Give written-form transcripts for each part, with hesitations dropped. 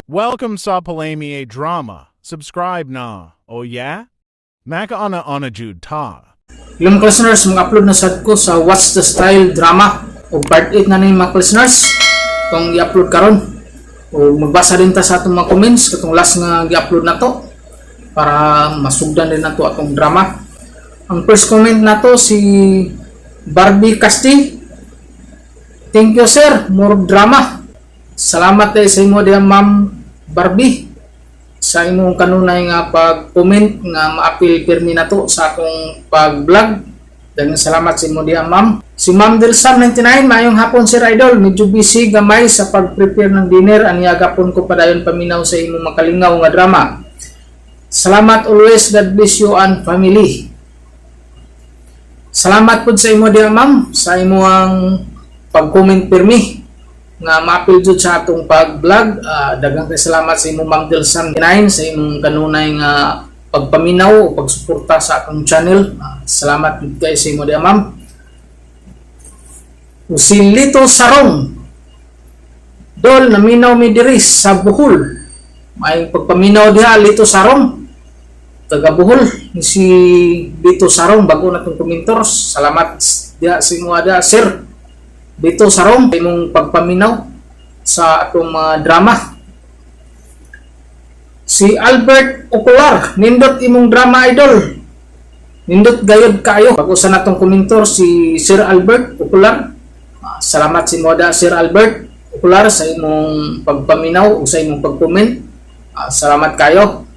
Welcome sa Palami Drama. Subscribe na. Oh yeah? Makaana ana jud ta. Hello, mga listeners, mag-upload na sad ko sa What's the Style drama o part 8 na ni, mga listeners, itong i-upload karon. O magbasa din ta sa atong mga comments katong last nga gi-upload na to para masugdan din nato atong drama. Ang first comment nato, si Barbie Casti. "Thank you, sir, more drama." Salamat kay sa imo diha, Ma'am Barbie, sa imong kanunay nga pag-comment nga maapil pirmi nato sa akong pag-vlog. Daghang salamat sa imo diha, ma'am. Si Ma'am Delsam 99, "Maayong hapon, Sir Idol. Medyo busy gamay sa pag-prepare ng dinner. Aniya gapon ko padayon paminaw sa imong makalingaw nga drama. Salamat always. God bless you and family." Salamat pud sa imo diha, ma'am, sa imong pag-comment pirmi nga maapil jud sa atong pag-vlog. Daghang kay salamat sa imong, Ma'am Delsam 9, sa imong kanunay nga pagpaminaw o pagsuporta sa atong channel. Salamat jud kay sa imo diha, ma'am. O si Lito Sarong. "Dol, naminaw mi diri sa Bohol." May pagpaminaw diha, Lito Sarong. Taga Bohol ni si Lito Sarong, bago na tong komentor. Salamat diha sa imo diha, Sir Dito Sarong, imong pagpaminaw sa atong mga drama. Si Albert Ocular, "Nindot imong drama, idol. Nindot gayod kayo." Bago sa natong komentor si Sir Albert Ocular. Salamat sa imo da, Sir Albert Ocular, sa imong pagpaminaw o sa imong pag-comment. Salamat kayo.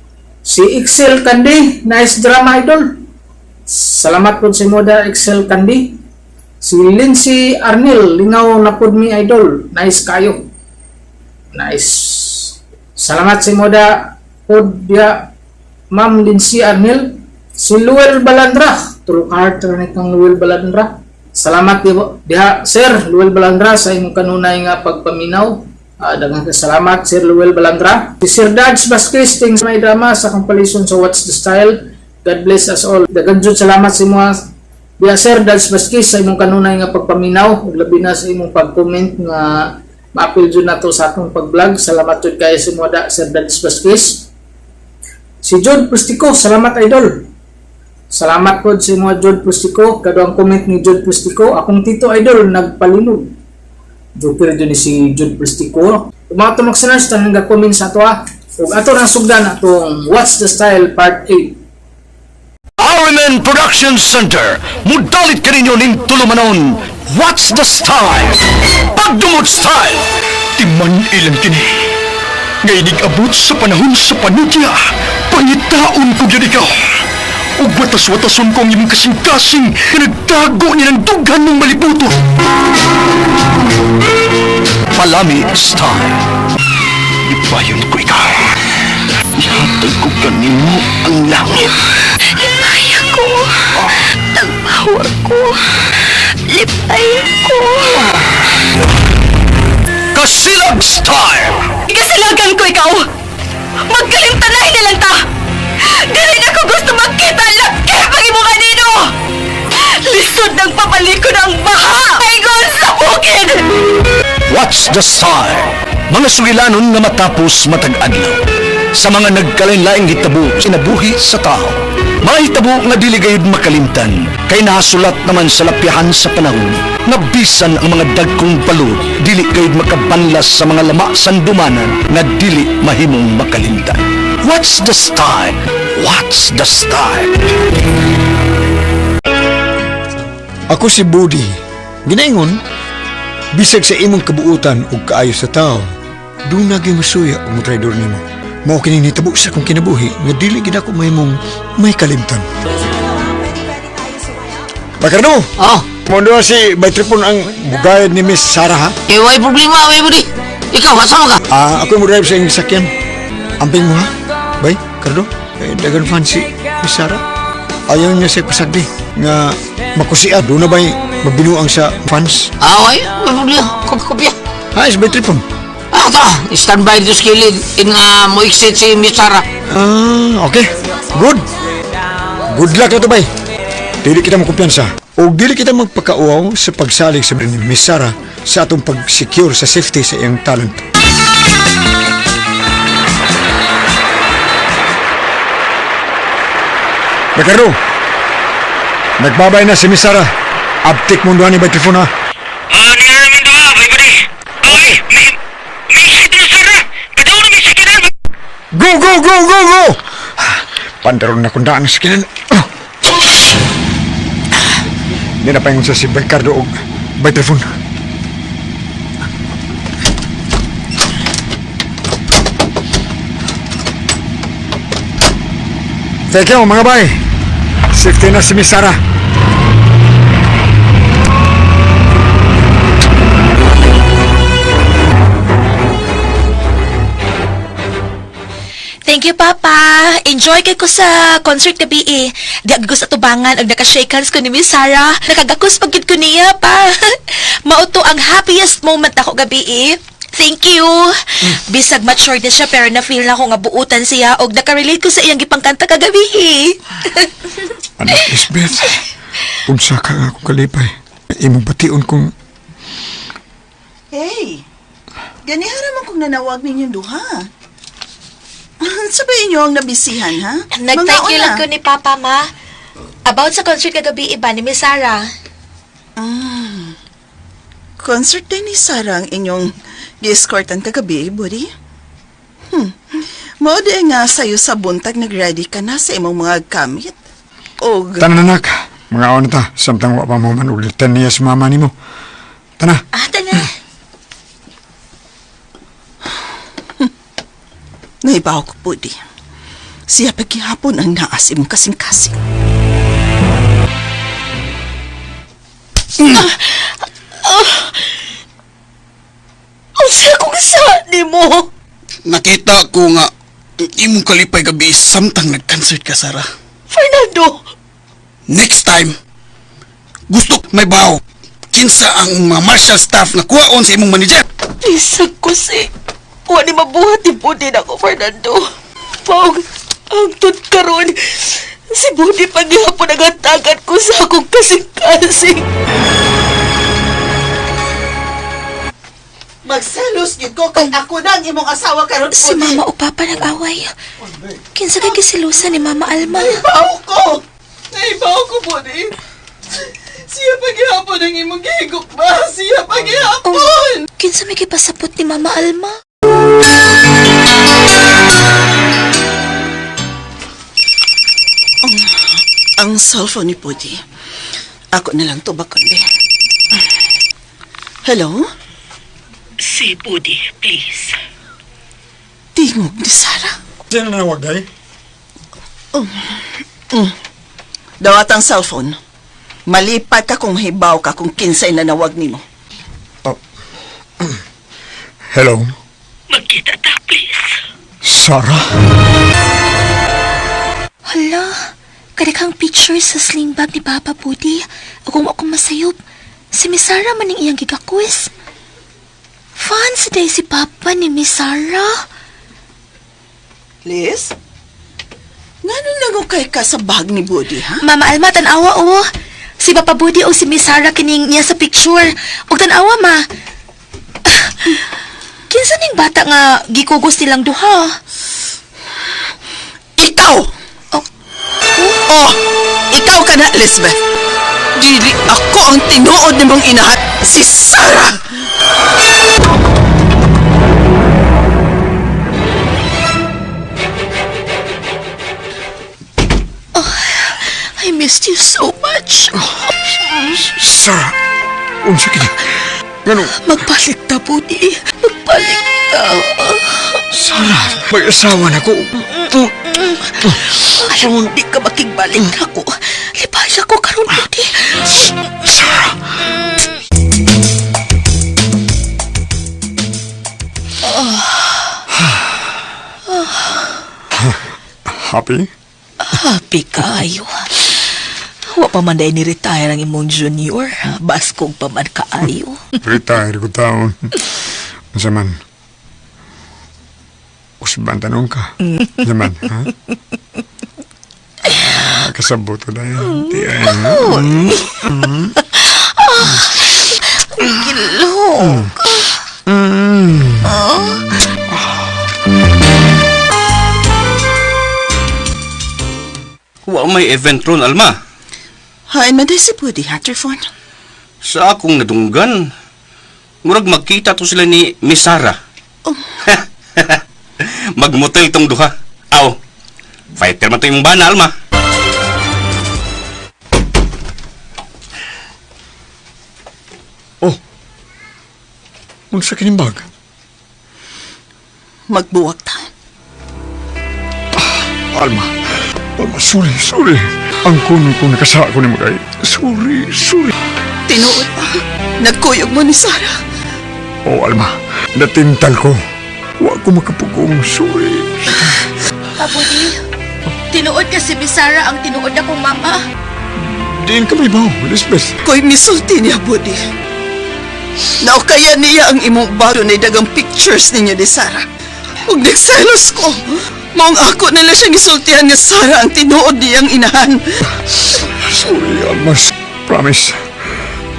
Si Excel Candy, "Nice drama, idol." Salamat po sa imo da, Excel Candy. Si Lindsay Arnel, "Lingaw na pod mi, idol. Nice kayo." Nice. Salamat sa imo da pod diha, Ma'am Lindsay Arnel. Si Luel Balandra, tulok heart ra kang Luel Balandra. Salamat diha, Sir Luel Balandra, sa imong kanunay nga pagpaminaw. Daghang salamat, Sir Luel Balandra. Si Sir Dodge Vasquez, "Thanks may drama sa compilation sa What's the Style. God bless us all." Daghang jud salamat sa imo diha, Sir Dodge Vasquez, sa imong kanunay nga pagpaminaw ug labi na sa imong pag-comment nga maapil jud nato sa atong pag-vlog. Salamat jud kayo sa imo da, Sir Dodge Vasquez. Si Jod Pustico, "Salamat, idol." Salamat po sa imo, Jod Pustico. Kaduhang comment ni Jod Pustico, "Akong tito, idol, nagpalinog." Joker jud ni si Jod Pustico. Mga tumok sa nurse, tanang comment sa ato ah. Ug ato nang sugdan atong What's the Style Part 8. RMN Production Center, mudalit kaninyo ning tulumanon, What's the Style? Pagdumot Style! Timan ilang kini. Ngay abot sa panahon sa panudya, pangitaon ko gyud ikaw. Ug watas-watason ko ang imong kasing-kasing nga nagtago ni ng dughan ng malibuto. Palami Style. Ibayon ko ikaw. Ihatag ko kanimo ang langit. Lipaya ko. Tagpawa ko. Lipaya ko. Kasilag Style! Ikasilagan ko ikaw. Magkalimtanay na lang ta. Dili na ko gusto magkita laki pag imo kanino. Lisod ng papalikon ang baha. Ingon sa bukid. What's the Style? Mga sugilanon nga matapos matag adlaw. Sa mga nagkalain-laing hitabo kinabuhi sa tao. Mga hitabo nga dili gayud makalimtan kay nasulat naman sa lapyahan sa panahon nga bisan ang mga dagkong balod dili gayud makabanlas sa mga lama sandumanan nga dili mahimong makalimtan. What's the Style? What's the Style? Ako si Budi. Ginaingon, bisag sa imong kabuutan ug kaayo sa tao, duna gyud masuya ug motraidor nimo. Mao kini nitabo sa akong kinabuhi nga dili gid ako mahimong may kalimtan. Bakarno! Oh, Mo si Bay Tripon ang mugayad ni Miss Sarah, ha? Eh, way problema, way budi. Ikaw, asa mo ka? Ah, ako mo drive sa iyong sakyan. Amping mo, ha? Bay, Cardo, eh, dagan fan si Miss Sarah. Ayaw niya siya pasagdi nga makusiad. Doon na ba'y mabinuang sa fans? Ah, way problema. Kopya. Ha, is Bay Tripon. Ah, ta, standby dito sa kilid. In mo exit si Miss Sarah. Ah, okay. Good. Good luck na to, bay. Dili kita makumpiyansa. O dili kita magpakauaw sa pagsalig sa ni Miss Sarah sa atong pag-secure sa safety sa iyang talent. Ricardo, nagbabay na si Miss Sara. Abtik mong duha ni Bay Trifon, ha? Ah, niya namin duha, bay buddy. Oy, may exit na sara. Kadaw na may sakinan. Go, go, go, go, go! Pandaron na kung daan ang sakinan. Ah. Hindi na paingon sa si Ricardo og Bay Trifon. Thank you, mga bay. Safety na si Miss Sara. Thank you, Papa. Enjoy kay ko sa concert gabi eh. Di ako sa tubangan og naka-shake hands ko ni Miss Sarah. Nakagakos pag gid ko niya pa. Mao to ang happiest moment ako gabi eh. Thank you. Bisag mature na siya pero na-feel na ko nga buutan siya og nakarelate ko sa iyang gipangkanta kagabi eh. Anak, Lisbeth, unsa ka nga akong kalipay. Imong bation kung Hey, ganihara man kong nanawag ninyong duha. Sabihin niyo ang nabisihan, ha? Nag-thank you Mangaon lang na. ko ni Papa, ma. About sa concert kagabi iba ni Miss Sarah. Concert din ni Sarah ang inyong gi-escortan kagabi, buddy. Mao di nga sa'yo sa buntag nag-ready ka na sa imong mga gamit. Og, Tanan anak, mga na ta, samtang wa pa mo man ulitan niya sa mama nimo. Tana, Ah, tana. naibaw ko, buddy. Siya paghihapon ang naas imong kasing-kasing. Unsa kong sa nimo? Nakita ko nga ang imong kalipay gabi samtang nag-concert ka, Sarah. Fernando! Next time, gusto may bawo. Kinsa ang mga martial staff nga kuwaon sa imong manager. Bisag ko si... Wa ni mabuhat ni Budi na ako, Fernando. Paong, ang tut karon. Si Budi paghihapon ang hatagan ko sa akong kasing-kasing. Magselos gid ko kay ako na ang imong asawa karon. Si Mama o Papa nag-away. Kinsa kay gisilusan ni Mama Alma. Naibaw ko! Naibaw ko, Budi! Siya paghihapon ang imong gihigok ba? Siya paghihapon! Oh, kinsa may gipasapot ni Mama Alma? Ang cellphone ni Budi. Ako na lang to bakon, be. Hello? Si Buddy, please. Tingog ni Sarah. Sino nanawag day? Dawat ang cellphone. Malipat ka kung hibaw ka kung kinsay nanawag nimo. Oh. Hello, Magkita ta, please. Sarah? Hala, kadaghang picture sa sling bag ni Papa Budi. Akong akong masayop. Si Miss Sarah man ang iyang gigakwis. Fans day si Papa ni Miss Sarah. Liz? Ngano nangukay ka sa bag ni Budi, ha? Mama Alma, tanawa o. Si Papa Budi o si Miss Sarah kining niya sa picture. Og tanawa ma. Ah, kinsa ning bata nga gikugos nilang duha? Ikaw! Oh, Oh, ikaw ka na, Elizabeth. Dili ako ang tinuod nimong inahat, si Sarah! I missed you so much. Sarah, unsa kini? Ngano, Magbalik ta, Budi. Magbalik ta. Sarah, may asawa na ko. Alam, di ka makigbalik ako. Libaya ko karon, Budi. Sarah! Happy? Happy kaayo. Wa pa man dahil ni-retire ang imong junior. Baskog pa man kaayo. Retire ko taon. Unsa man? Usban tanong ka. Unsa man, ha? Ah, kasabot ko dahil. Di ay. Gilong. Wa may event ron, Alma. Hain man day si Budi, ha, Trifon? Sa akong nadunggan, murag magkita to sila ni Miss Sara. Oh. Magmotel tong duha. Aw, fighter man to imong bana, Alma. Oh. Unsa kining bag? Magbuwag ta. Alma. Alma, sorry, sorry. Ang kuno ko nakasako ni mo kay. Sorry, sorry. Tinuod pa. Nagkuyog mo ni Sara. Oh, Alma. Natintal ko. Wa ko makapugong. Sorry. Pabudi, tinuod ka si Miss Sarah ang tinuod akong mama. Diin ka may baw, Lisbeth. Ko'y misulti niya, Budi. Naukaya niya ang imong baro na dagang pictures ninyo ni Sara. Ug nagselos ko. Maong ako nila siyang gisultihan nga Sara ang tinuod niyang inahan. Sorry, Alma. Promise.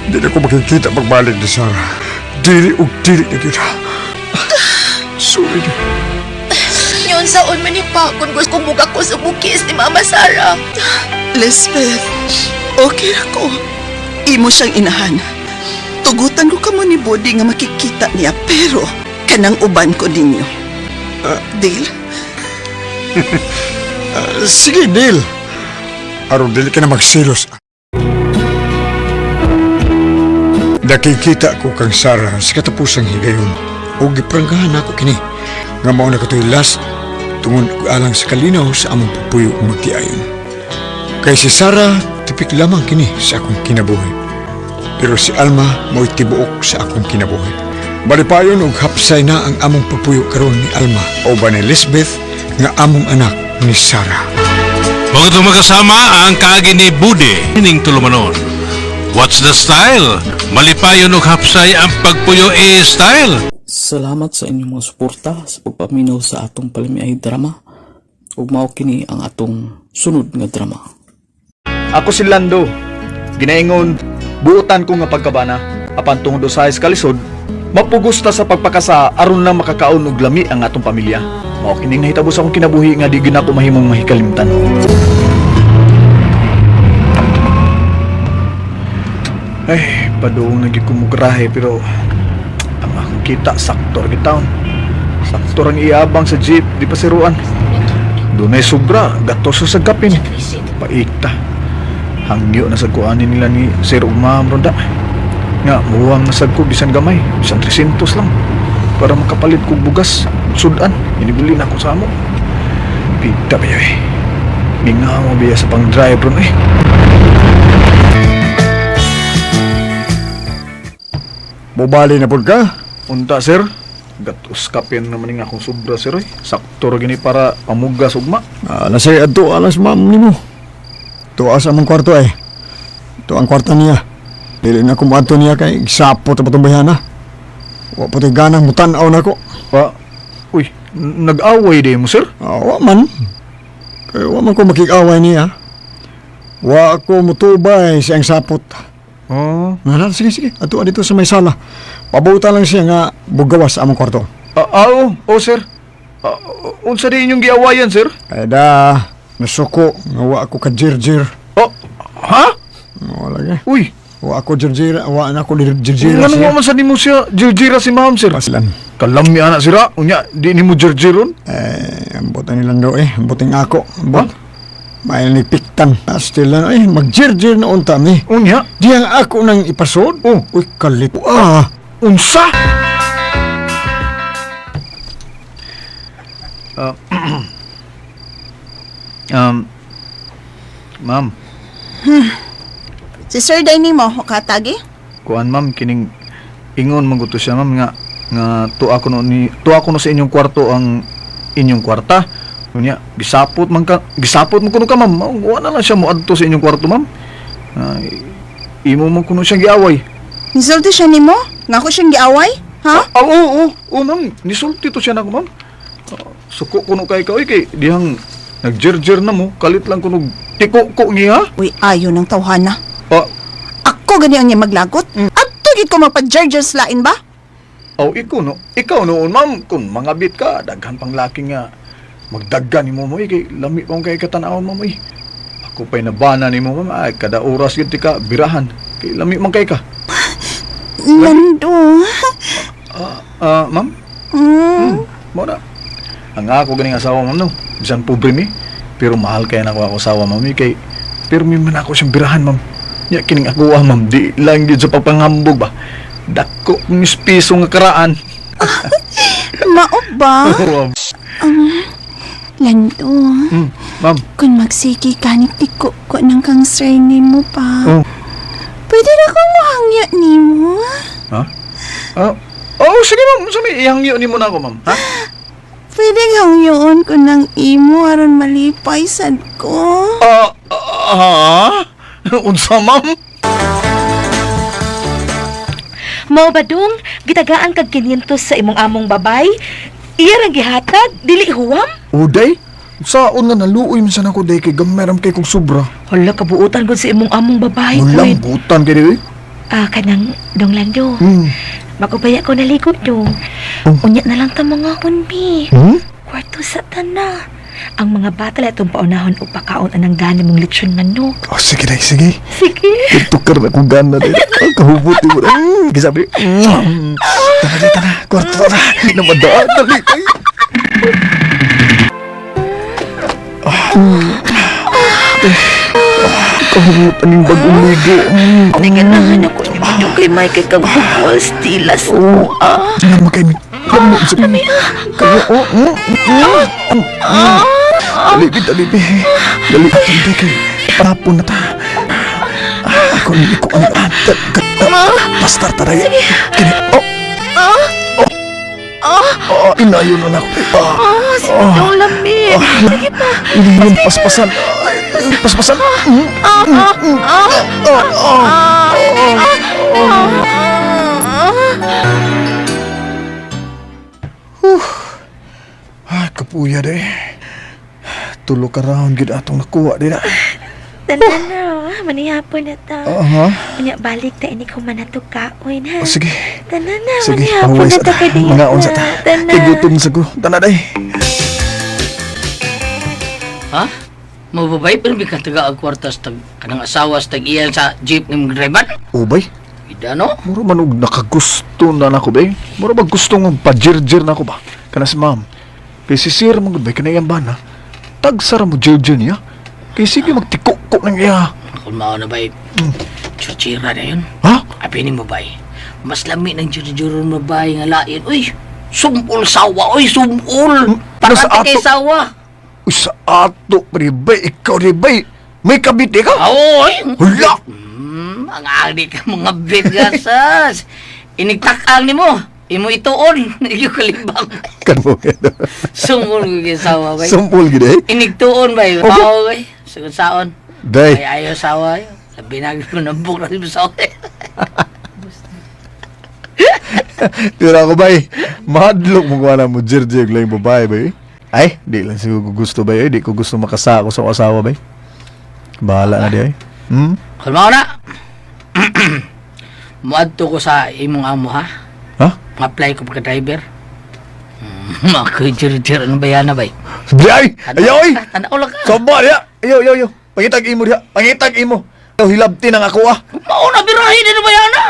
Di na ko makikita pagbalik ni Sarah. Dili og dili na kita. Sorry. Yun saon man ni pa kung gusto kong ko sa bukis ni Mama Sarah. Lisbeth, okay ra ko. Imo siyang inahan. Tugutan ko kamo ni Budi nga makikita niya pero kanang uban ko ninyo. Deal? Sige, deal. Aron dili ka na magsilos. Nakikita ko kang Sarah sa katapusang higayon. O gipranggahan ako kini. Nga mao na katoy last tungod alang sa kalinaw sa among pupuyo ug magtiayon. Kay si Sarah, tipik lamang kini sa akong kinabuhi. Pero si Alma mo'y tibuok sa akong kinabuhi. Balipayon og hapsay na ang among pagpuyo karon ni Alma o ba ni Lisbeth nga among anak ni Sarah. Mga itong magkasama ang kaagi ni Budi ning tulumanon. What's the style? Malipayon og hapsay ang pagpuyo e style. Salamat sa inyong mga suporta sa pagpaminaw sa atong palamiay drama ug mao kini ang atong sunod nga drama. Ako si Lando. Ginaingon, buotan ko nga pagkabana. Apan tungod usahay sa kalisod, mapugusta sa pagpakasa aron lang makakaon og lami ang atong pamilya. Mao kining nahitabo sa akong kinabuhi nga di gyud nako mahimong mahikalimtan. Ay, padung na gyud ko mugrahe pero ang akong kita sakto ra gyud taon. Sakto rang iabang sa jeep, di pa siruan. Dunay sobra, gatos sa gapin. Paikta. Hangyo na sa kuanin nila ni Sir ug Ma'am Ronda. Nga, muwang na sad ko bisan gamay, bisan 300 lang. Para makapalit kog bugas, sudan, inibili na ako sa amo. Pita ba eh. Mingaw biya sa pang-drive ron eh. Mobali na pud ka? Unta sir, gatos kapin naman nga akong sobra sir eh. Sakto ra gini para pamugas ugma. Ah, nasa adto alas ma'am nimo. Tuwa sa among kwarto ay. Ito ang kwarto niya. Dili na ko moadto niya kay gisapot pa tong bayhana. Wa pa to'y ganang mutan-aw nako. Pa, uy, nag-away di mo sir? Ah, wa man. Kay wa man ko makig-away niya. Wa ko mutubay siyang sapot. Oh. Nga, sige, sige. Ato dito sa may sala. Pabutan lang siya nga bugawas sa among kwarto. Ah, ah, oh, oh sir. Ah, unsa di inyong giawayan sir? Ay da, nasuko nga wa ako ka jirjir. Oh, ha? Wala lagi. Uy, Wa ako jirjira, wa na ako jirjira ngano siya. wa man sa nimo siya jirjira si ma'am sir? Paslan. Kalami ana sira, unya di nimo jirjiron. Eh, ambot na nilang daw eh. Amboting ako. Ambot. May nipiktan. Still na eh, magjirjir na unta mi. Unya, Diyang ako nang ipasod. Oh. Uy, kalit. Ah, unsa? Um, ma'am, Si Sir Day nimo, katagi? kuan ma'am kining ingon man gud to siya ma'am nga nga tuwa ko no ni tuwa ko no sa inyong kwarto ang inyong kwarta. Unya, gisapot man ka, gisapot man kuno ka ma'am. Wa na lang siya moadto sa inyong kwarto ma'am. Ay, imo man kuno siyang giaway. Nisulti siya nimo? Nga ako siyang giaway? Ha? Ah, oo, oo, oo, ma'am. Nisulti to siya nako, ma'am. Ah, suko kuno kay ka, oy, kay dihang nagjerjer na mo, kalit lang kuno tiko ko niya. Uy, ayo ng tawhana. Ah, Ako gani ang niya maglagot? Adto gid ko magpa-jerjer lain ba? aw, ikaw no, ikaw noon, ma'am, kung mangabit ka, daghan pang laki nga magdaggan nimo mo, eh, kay lami pang kay katanawon, ma'am, eh. Ako pa'y nabana nimo, ma'am. Ay, kada oras yun tika, birahan. Kay lami man kay ka. Lando. Ah, ma'am? Mm. Mao na. Ang ako ganing asawa, ma'am, no. Bisan pobre mi. Pero mahal kaya nako ako asawa, ma'am. eh, Kay, pero mi man ako siyang birahan, ma'am. Nya, kining ako, ah, ma'am. Di lang yun sa pagpanghambog ba. Dako, mispiso nga karaan. Mao ba? Ma'am. Lando. Ma'am. Kung magsige ka ni tiko ko ng kang surname mo pa. Oh. Pwede na kong mahangyo nimo. Ha? Ah, oh, sige, ma'am. Sa may ihangyo nimo na ako, ma'am. Ha? Pwede hangyoon ko ng imo aron malipay sad ko. Ah, ah, unsa, ma'am? Mao ba dong, gitagaan kag 500 sa imong among babay? Iya rang gihatag, dili huwam? Uday? Saon nga naluoy man sana ko day kay gamay ram kay kog sobra. Hala, kabuutan gud sa imong among babay. Mulang butan kay di. Ah, kanang dong Lando. Magubaya ko naligo dong. Unya na lang ta mga hunmi. Hmm? Kwarto sa tana. Ang mga bata lang itong paunahon o pakaon anang gana mong lechon manok. Oh, sige day, sige. Sige. Tukar na kong gana day. Ang kahubot mo. Gisabi. Tara day, tara. Kwarto tara. Namadaan dali. Ay. Kahubot aning bagong ligo. Naganahan ako ni Manyo kay Mike kag bukol stilas mo ah. Ano kay mi? Kamu sa Kayo oh. Dali, dali, dali. Dali, dali kay Panapon na ta. Ah, Ako ni ko ang Pastar taray. Kini. Oh. Oh. Oh, inayon na ako. Ah. Ah, sige dong lami. Sige pa. Inayon paspasan. Ay, Paspasan. Mm, mm, mm. Ah, ah, ah. Ah, kapuya day. Tulo ka round gid atong nakuha di na. Tanda na, manihapon na ta. Aha. Unya balik ta ini ko manatog kaon ha. Oh, sige. Tanda na, Sige, manihapon pahuway na sa ta ta. kay diya. Mga unsa ta. Tanda. Kay gutom sa ko. Tana day. Ha? Mababay pero may kataga ang kwartas tag kanang asawa sa tag iyan sa jeep ng driver. Ubay. Ida no? Mura man og nakagusto na nako bay. Mura ba gusto nga pajirjir na ako ba? Kana si ma'am. Kay si sir man gud bay kana iyang bana. Tagsara mo jirjir niya. Kay sige magtikok ng iya. Kung mao na bay, churchira na yun. Ha? Apinin mo bay. Mas lami ng churchiron mo bay nga lain. Uy, sumpol sawa. Uy, sumpol. Pero sa Parati kay ato- sawa. Uy, sa ato pre bay ikaw re bay. May kabite ka? Oy! Hala! Ang ali ka mga bigasas. Inigtakang ni mo. Imo ituon. Iyo kalibang. Kanmo. Sumpol ko kay sawa bay. Sumpol gid eh. Inigtuon bay. Okay. Pao bay. Sugod saon. Day. Ay ayaw sawa. Labi na ko nabuk na sa sawa. Pero ako bay, mahadlok mo kuha na mo jirjir lang yung babae bay. Ay, di lang siguro ko gusto bay. Di ko gusto makasako sa asawa bay. Bahala na di ay. Hmm? Kung mao na. Muadto ko sa imong amo ha. Ha? Ma-apply ko pagka driver. Ako jir-jir ano ba yan na bay? Di ay! Ayaw ay! Tanaw lang ka. Saba diya! Ayaw, ayaw, ayaw. Pangitag imo diya. Pangitag imo. Ayaw, hilabti nang ako ah. Mao na birahin ano ba yan na?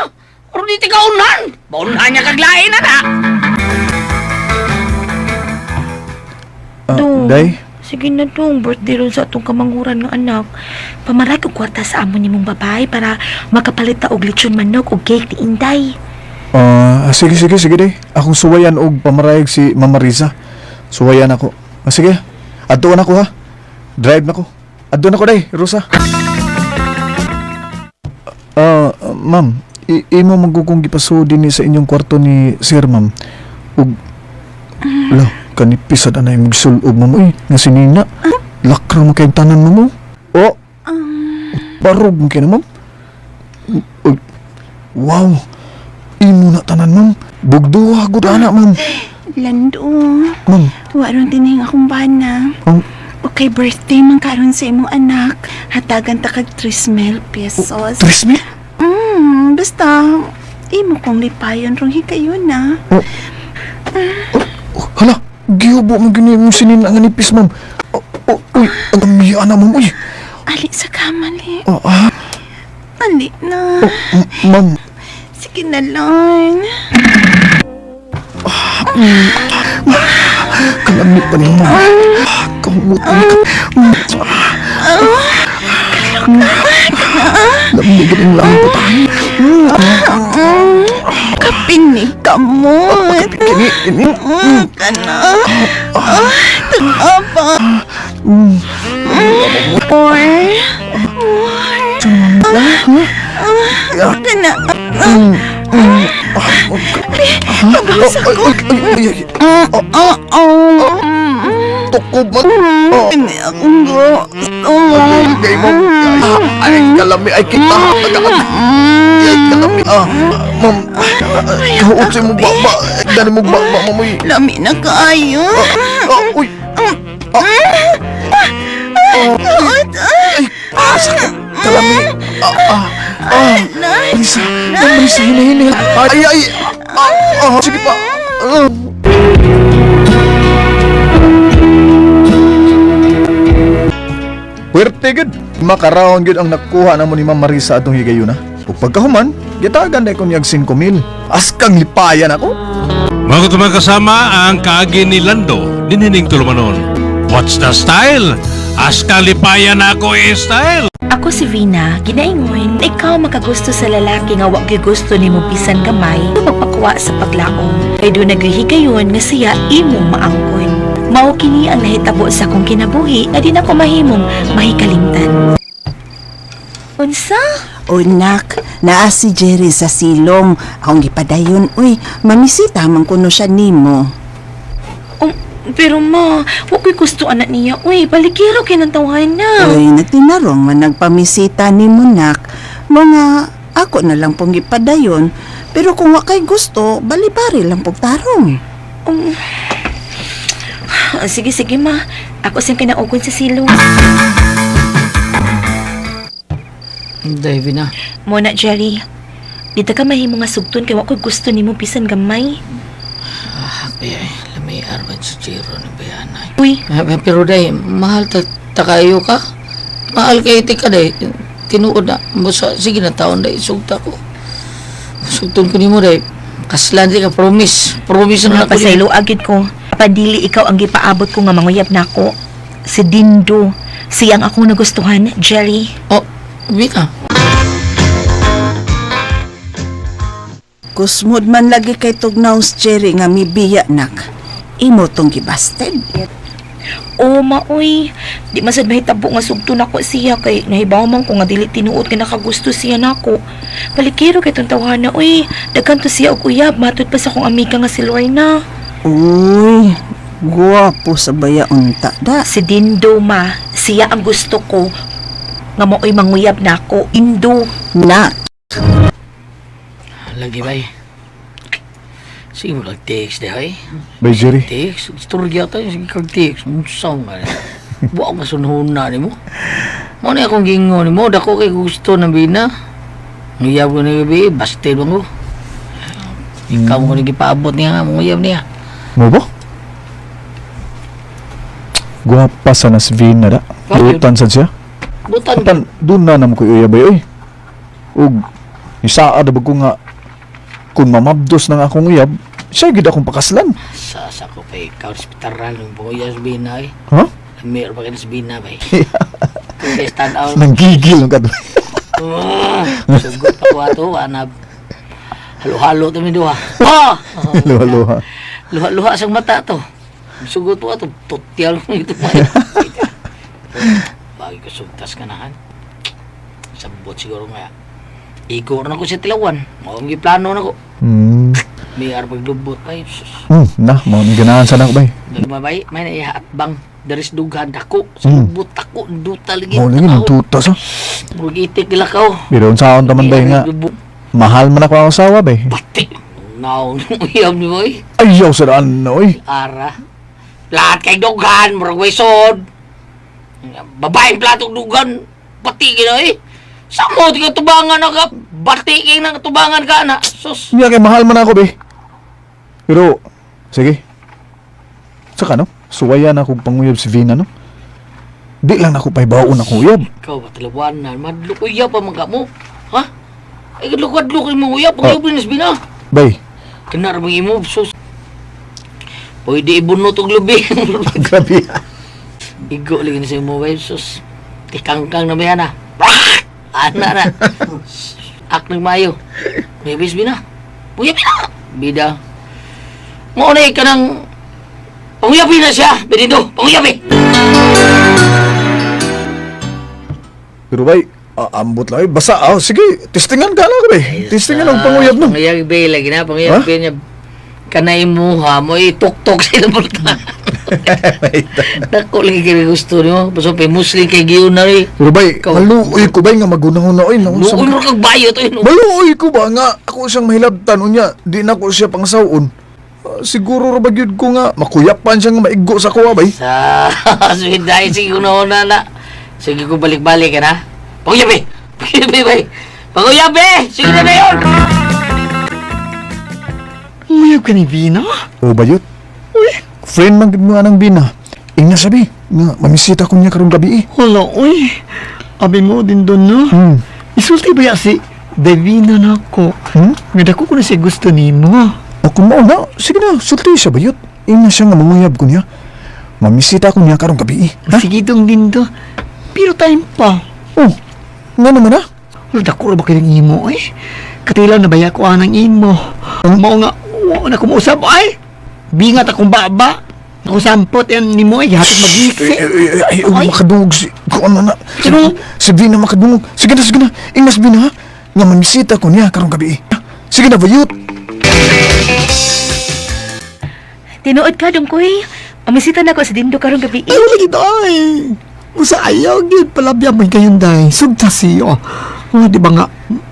Pero di ti kaunhan. Maunhan niya kaglain na na. Ah, Dong. day? Sige na dong, birthday ron sa atong kamanghuran nga anak. Pamaray og kwarta sa amo nimong babae para makapalit ta og lechon manok og cake ni Inday. Ah, sige, sige, sige day. Akong suwayan og pamarayag si Mama Riza. Suwayan ako. Ah, sige. Adtuan ako ha. Drive na ko. Adtuan ako day, Rosa. Ah, ma'am, imo magugong gipasudi ni sa inyong kwarto ni Sir, ma'am. Ug la, kanipisad anay magsul-ob ma'am uy, nga si Nina. Lakra mo kayong tanan mo. Oh. Barog mo kayo na, ma'am. Ug, wow. Imo na tanan, ma'am. Bugduha gud ana, ma'am. Lando. Ma'am, Waron tining akong bana. ang Okay, birthday man karon sa imong anak. Hatagan ta kag 3,000 pesos. 3,000? Basta imo kong lipayon rong hikayon na. Oh. Oh, hala, gihubo mo gini mo sinin ang nipis, ma'am. Oh, oh, uy, ang amiya na, ma'am. Uy, Ali sa kamali. Oh, ah, Ali na. ma'am. Sige na lang. Kalamit pa niyo, ma'am. Kahumutan ka. Lamig ang lampo tayo. Kapinig ka mo. Kini, kini. Kana. Ah, tanga pa. Or. Kana. Pabasa ko. Tukob man. Ini akong gusto. Ay, ma'am. Ay, kalami. Ay, kita. Ay, kalami. Ah, ma'am. Kahuot sa imong baba. Dali mo baba, mamoy. Lami na kaayo. Ah, uy. Ay, Ah, sakit. Kalami. Ah, ah, ah. Marisa, Marisa, hinahini. Ay, ay. Ah, ah, sige pa. Ah. Puwerte gud. Makaraon gud ang nakuha namo ni Ma'am Marisa atong higayuna. Ug pagkahuman, gitagan na ko niyag 5,000. Askang lipayan ako. Mga tumang kasama ang kaagi ni Lando, dinhining tulumanon. What's the style? Askalipayan ako eh style! Ako si Vina, ginaingon, ikaw makagusto sa lalaki nga wa gyud gusto nimo bisan gamay, magpakuha sa paglaom. Kay do naghihigayon nga siya imong maangkon. Mao kini ang nahitabo sa akong kinabuhi nga di na ko mahimong mahikalimtan. Unsa? O nak, naa si Jerry sa silong. Akong gipadayon, uy, mamisita man kuno siya nimo. Um, pero ma, wa ko'y gusto anak niya. Uy, baligiro kay nang tawhan na. Uy, nagtinarong man nagpamisita nimo nak. Mga ako na lang pong gipadayon. Pero kung wa kay gusto, balibari lang pong tarong. Um, sige, sige ma. Ako siyang kinaugon sa silong. Day, Vina. Mo na, Jerry. Dito ka mahimo nga sugton kay wa ko'y gusto nimo bisan gamay. Ah, ay, ay, lamay arwan sa Jero ni Bayana. Uy, Eh, pero day, mahal ta, ta kayo ka. Mahal kay ti ka day. Tinuod na. Basta, sige na taon day, sugta ko. Sugton ko nimo day. Kaslan di ka, promise. Promise na mga ako. pasaylo agid ko. Padili ikaw ang gipaabot ko nga manguyab nako. Si Dindo. Siyang akong nagustuhan, Jerry. Oh, Vina. Kusmod man lagi kay tugnaw si Jerry nga mibiya nak. Imo tong gibasted. O maoy, di masad mahitabo nga sugto nako siya kay nahibaw man ko nga dili tinuod nga nakagusto siya nako. Palikiro kay tong tawhana oy, daghan to siya og uyab matud pa sa akong amiga nga si Lorna. Uy, guwapo sa baya unta da. Si Dindo ma, siya ang gusto ko nga maoy manguyab nako. Indo. Nak, Lagi bay. Sige mo lang text day, ay. Bay Jerry. Text, istorya tayo, sige kag text. Unsaw nga ni. Buwa ko masunhuna ni mo. Mo na akong gingon ni mo, dako kay gusto ng bina. Nguyab ko ni gabi, basted bang ko. Ikaw mo ni gipaabot niya, manguyab niya. Mo ba? Guwapa sa nas Vina da. Butan sad siya. Butan. Butan, doon na naman ko uyabay oy. Ug isaad ba ko nga kung mamabdos ng akong uyab, siya gid akong pakaslan. Sa sa ko pa ikaw, hospitalan, yung buya sa bina eh. Ha? Lamir pa kayo sa bina ba eh. Kaya stand out. Nanggigil ang kadto. Ah, Sugot pa ko ato, anab. Halo-halo to mi duha. Ah! Luha-luha. Luha-luha sa mata to. Sugot po ato, tutyal mo ito. Bagay ko sugtas ka na han. Sabot siguro nga. Igor na ko sa tilawan. Mao ang giplano na ko. May arpag lubot ay. Sus. Na, mo ni ganahan sa nako bay. Nagmabay, may naihatbang. Daris dughan dako. Sa lubot tako, duta lagi. Mo lagi nang tuta sa. Murag itik gila ka oh. Pero unsaon ta man bay nga mahal man ako ang asawa bay. Pati. Naon, uyab ni boy. Ayaw sa daan na oy. Ara. Lahat kay dughan, murag waysod. Babaeng platong dugan, pati gina eh. Sa mo, di ka tubangan na ka, bati kay nang tubangan ka na. Sus. Niya kay mahal man ako be. Pero sige. Saka no, suwayan ako panguyab si Vina no. Di lang nako pahibaon akong uyab. Ikaw ba talawanan? Madlok uyab pa man ka mo. Ha? Ay, kadlok-kadlok imong uyab. Panguyab rin bina. Bay, Kena ra bang imo sus. Pwede ibunot og lubi. grabe. Igo lagi ni sa imo bay sus. Tikangkang na ba yan ah. Ana na. Ak ng mayo. May bis bina. Panguyab na. Bida. Mo na ka ng panguyabi na siya. Benito, panguyabi. Pero bay, ambot lang eh. Basta, sige, testingan ka lang bay. Testingan ang panguyab no. Panguyabi lagi na, panguyabi niya. Kanay mo ha, mo ituktok sa ilang bulta. Dako lagi kay gusto nimo. Basta pay muslim kay giyon na rin. Pero bay, maluoy ko bay nga magunahon na oy. Luoy mo kag bayo to yun. Maluoy ko ba nga ako siyang mahilabtan unya, di na ko siya pangsawon. Siguro ra ba gyud ko nga makuyapan siya nga maigo sa kuha bay. Sa sweet dahil sige ko na na. Sige ko balik-balik ka na. Panguyabi! Panguyabi bay! Panguyabi! Sige na na yun! Uyab ka ni Vina? O bayot. Uy, friend man gid mo anang Bina. Ingna sabi, nga mamisita ko niya karong gabi eh. Hala, uy. Abi mo din doon, no? Hmm. Isulti ba ya si Devina na ako? Hmm? Nga dako ko na siya gusto nimo. O kung mao na, sige na, sulti siya bayot. Ingna siya nga manguyab ko niya. Mamisita ko niya karong gabi eh. Ha? Sige dong din do. Pero time pa. Oh, nga naman ah. Wala, dako ra ba kayong imo, eh? Katilaw na baya ko anang imo. Mao nga, wa na kumuusap, ay! Bingat akong baba. Ako sampot yan ni mo, ay, hatid mag-iksi. Ay, ay, ay, ay, makadungog si... Kung ano na... Sino? Si Vina makadungog. Sige na, sige na. Ingnas Vina, ha? Nga mamisita ko niya karong gabi eh. Sige na, bayot. Tinuod ka, Dungkoy. Amisita na ko sa Dindo karong gabi. Ay, wala gid ay. Usa ayaw gid palabya man kayon day. Sugta siyo. Oh, di ba nga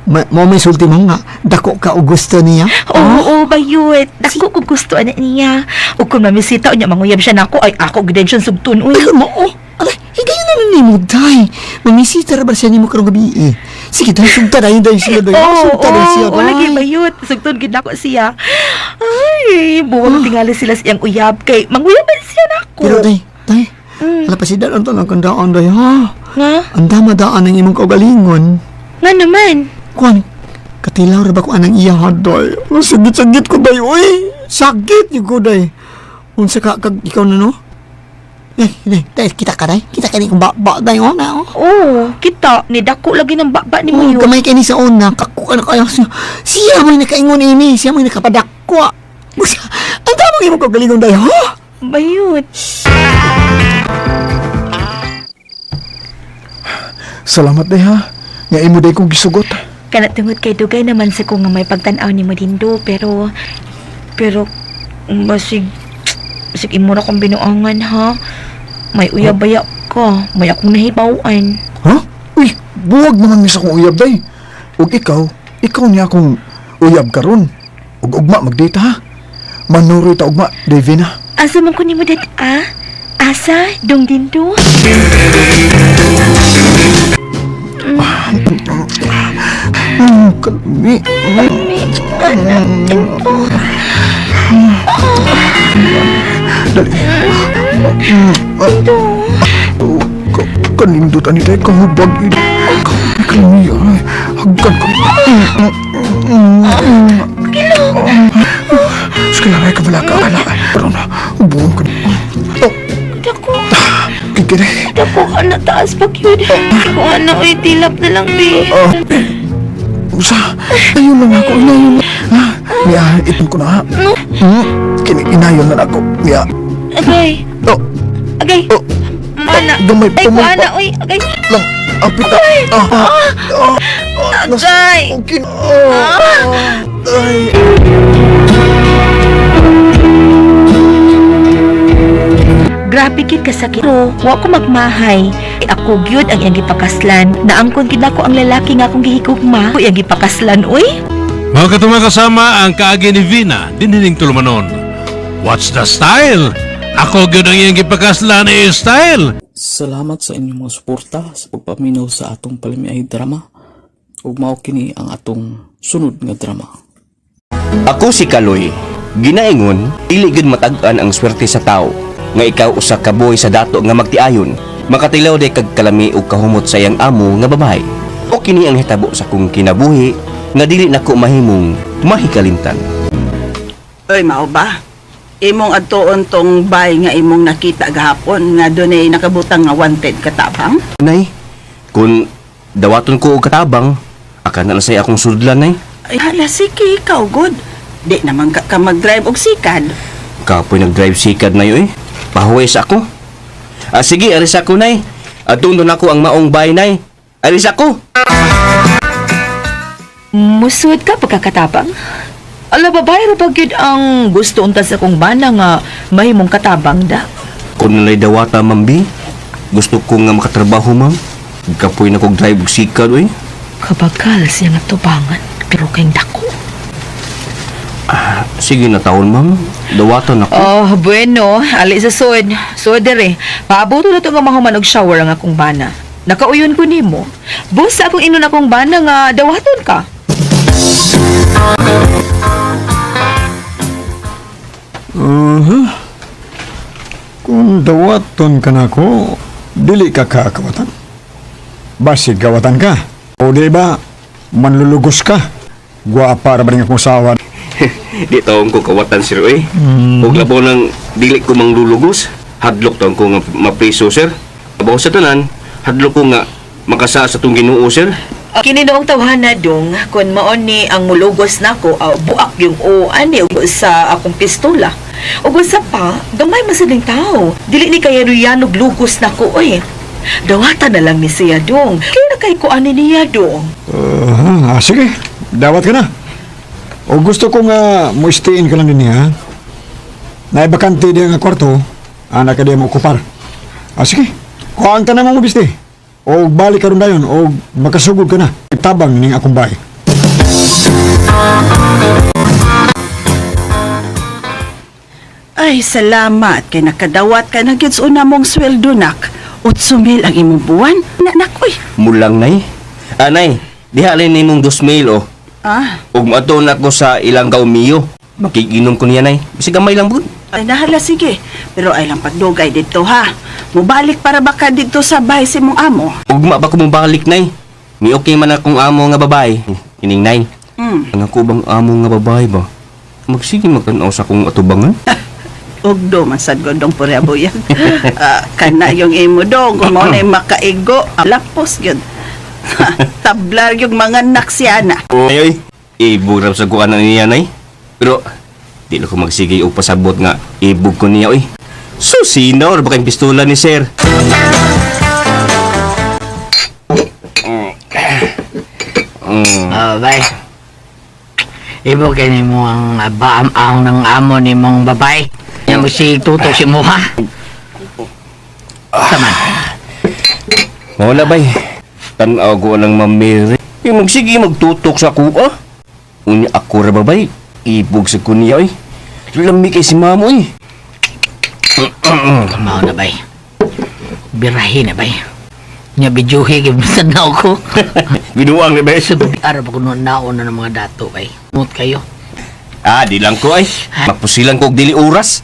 mo may sulti mo nga dako ka og gusto niya. Oo, oo, bayot. Dako kong gusto ana niya. Ug kung mamisita unya manguyab siya nako ay ako gid siyang sugtun uy. Ay, mo oh. Alay, higayon na nimo day. Mamisita ra ba siya nimo karong gabi eh. Sige day, sugta day day siya day. Oo, Sugta day siya oo, lagi day. bayot. Sugtun gid nako siya. Ay, buwag tingali sila sa iyang uyab kay manguyaban siya nako. Pero day, day. Ala pa si Dan ang tanang kandaan day ha. Nga? Ang dama daan ang imong kaugalingon. Nga naman. Kuan, katilaw ra ba ko anang iya ha day. Oh, sagit-sagit ko day oy. Sakit yung ko day. Unsa ka kag ikaw na no? Eh, eh, day, kita ka day. Kita ka ni kung ba day oh na oh. Oo, kita ni dako lagi ng baba ni Oh, Mayo. gamay kay ni sa una, kako ka na kayo. Siya may nakaingon ini, siya may nakapadakwa. Busa, ang tamang imong kaugalingon day ha? Bayot. Salamat day ha. Nga imo day kong gisugot. Kana tungod kay dugay naman sa ko nga may pagtan-aw ni mo dindo pero pero basig basig imo ra kong binuangan ha. May uyab baya ka, may akong nahibaw-an. Ha? Uy, buwag naman mi sa akong uyab day. Ug ikaw, ikaw niya akong uyab karon. Ug ugma magdate ha. Manuroy ta ugma, Davina. Asa man ko nimo dat ah? Asa dong dindo? Kalmi. Dali. Oh, Kanindot ani tayo kahubag ini. Kalmi, ay. Hagkan ko. Sige lang, ay kabala ka. Ala, pero na, ubuon ko. Oh, Dako, kikiri. dako ka na taas pag yun. Ko ano oy tilap na lang bi. Usa, ayun lang ako, inayon na. Ha? Niya, itong ko na ha. Kini, inayon na ako. Niya. Agay, Oh, agay. Oh. Mana. Gamay, Ay, pumay kuana pa. oy, agay. Lang, apita. Ah, ah, ah, nas- Agay. Okay. Oh, ay. Grabe gid kasakit. Pero wa ko magmahay. Ako gyud ang iyang gipakaslan. Naangkon gid nako ang lalaki nga akong gihigugma. Ako iyang gipakaslan oy. Mga katong kasama ang kaagi ni Vina, dinhining tulumanon. What's the style? Ako gyud ang iyang gipakaslan eh, style. Salamat sa inyong mga suporta sa pagpaminaw sa atong palamiay drama. Ug mao kini ang atong sunod nga drama. Ako si Kaloy. Ginaingon, dili gyud matag-an ang swerte sa tao. Nga ikaw usa ka buhi sa dato nga magtiayon. Makatilaw day kag kalami og kahumot sa iyang amo nga babae. O kini ang hitabo sa kong kinabuhi nga dili nako mahimong mahikalimtan. Oy, mao ba? Imong adtuon tong bay nga imong nakita gahapon nga dunay nakabutang nga wanted katabang? Nay, kung dawaton ko og katabang, akan na say akong sudlan nay. Ay, hala, sige, ikaw, good. Di naman ka mag-drive og sikad. Kapoy nag-drive sikad na eh. Pahuwis ako. Ah, sige, aris ako, nay. Adto na ako ang maong bay, nay. Aris ako. Musud ka pagkakatabang? Ala, babae ra ba gyud ang gusto unta sa kong bana nga mahimong katabang da? Kung nalay dawata, ma'am B, gusto ko nga makatrabaho, ma'am. Kapoy na kog drive og sikad, oy. Kabagal siya nga tubangan, pero kayong dako. Sige na taon, ma'am. Dawata na ko. Oh, bueno, ali sa sud. Sud dere. Paaboto na to nga mahuman og shower ang akong bana. Nakauyon ko nimo. Busa akong inon akong bana nga dawaton ka. Uh-huh. Kung dawaton ka na ko, dili ka kakawatan. Basig kawatan ka. O di ba, manlulugos ka. Guwapa ra ba rin akong asawa? Di taon ko kawatan, sir, oy. Ug labaw nang dili ko manglulugos. Hadlok taon ko nga mapriso, sir. Abaw sa tanan, hadlok ko nga makasa sa tong Ginoo, sir. Kini noong tawhana dong, kun maon ni ang mulugos nako, buak yung o ani ug sa akong pistola. Ug usa pa, gamay masading tao. Dili ni kaya ruyanog lugos nako oy. Dawata na lang ni siya dong. Kaya na kay ko ani niya dong. Uh, sige, dawat ka na. O gusto ko nga mo istiin ka lang din niya. Naibakante diya nga kwarto, anak ka diya mo okupar. Ah, sige, kuhaan ka na mong ubisti. O balik ka ron dayon, o makasugod ka na. Tabang ning akong bahay. Ay, salamat kay nakadawat ka na gyud sa una mong sweldo nak. 8,000 ang imong buwan. Nanak, oy. Mulang, nay. Anay, diha lang nimong 2,000, oh. Ah, Ug moadto na ko sa ilang mio. Makikinom ko niya, nay. Bisag gamay lang bud. ay nahala sige. Pero ay lang pagdugay dito ha. Mubalik para baka dito sa bahay si mong amo. Ugma ba ko mobalik, nay? Mi okay man akong amo nga babae. Kining nay. Mm. Ang ako bang amo nga babae ba? Magsige magtan-aw sa akong atubangan. Ugdo man sad godong purya buyag. Ah, kana yung imo dong kung mao na makaigo, lapos gyud. Tablar yung mga anak siya na. Ay, oy. Ibog ra sa kuan niya, nay. Pero di na ko magsige og pasabot nga ibog ko niya, oy. Susino or baka yung pistola ni sir. Oh, bay. Ibo kini mo ang baam-ang ng amo ni mong babae. Yan mo si tutok si muha. Taman. Wala bay. Tanaw ko lang mamiri. Yung magsige magtutok sa kuha. Unya ako ra babay. Ibog sa kunya oy. Lami kay si mamo oy. Mao na bay. Birahi na bay. Nya bijuhi kay bisan na ako. Binuang ni bay. Ara pa kuno naon na ng mga dato bay. Mut kayo. Ah, di lang ko ay. Mapusilang ko og dili oras.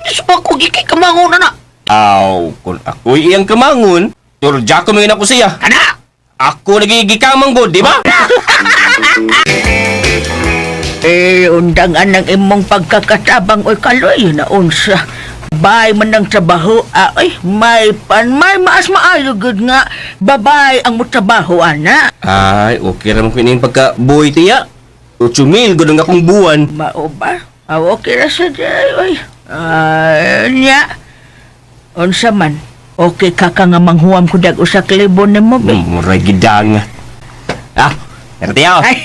Diyos pa ko gikay kamangon na na. Aw, kun ako'y iyang kamangon, turja ko mga ako siya. Ana! Ako nagigikamang god, di ba? Eh, undang anang imong pagkakatabang oy kaloy na unsa. Bay man ng trabaho, ah, ay, may pan, may maas maayo gud nga. Babay ang motrabaho, ana. Ay, okay ra man ko ining pagka boy tiya. 8,000 gud ang akong buwan. Mao ba? Ah, okay ra sa day, oy. Ah, nya. Unsa man? Okay ka ka nga manghuam ko dag usa ka libo nimo, be. Muray gidang. Ah, nagtiyaw. Ay,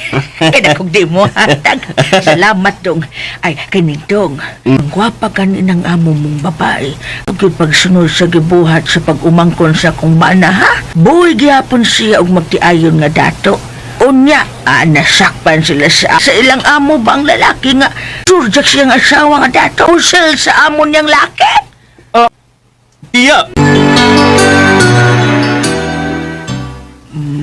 kaya kung di mo hatag. Salamat dong. Ay, kinitong. Ang gwapa kanin ang amo mong babae. Pagkit pagsunod sa gibuhat sa pag-umangkon sa kong mana, ha? Buhay gihapon siya og magtiayon nga dato. Unya, ah, nasakpan sila sa ilang amo ba ang lalaki nga surjak siyang asawa nga dato. Usel sa amo niyang laki. Tiya.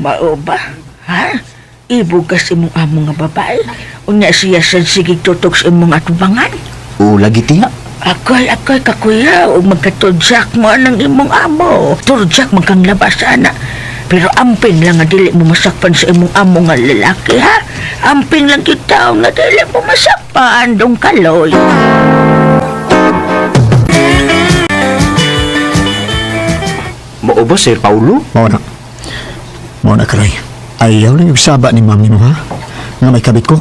Mao ba? Ha? Ibog kasi mong amo nga babae. Unya siya sa sige tutok sa imong atubangan. O lagi tiya. Ako'y, ako'y kakuya, o magkatudyak mo ang imong amo. Turjak man kang labas, ana. Pero amping lang nga dili mo masakpan sa imong amo nga lalaki, ha? Amping lang kita nga dili mo masakpan, dong kaloy. Mao ba, Sir Paulo? Mao na. Mao na, Kaloy. Ayaw lang yung saba ni ma'am nimo, ha? Nga may kabit ko.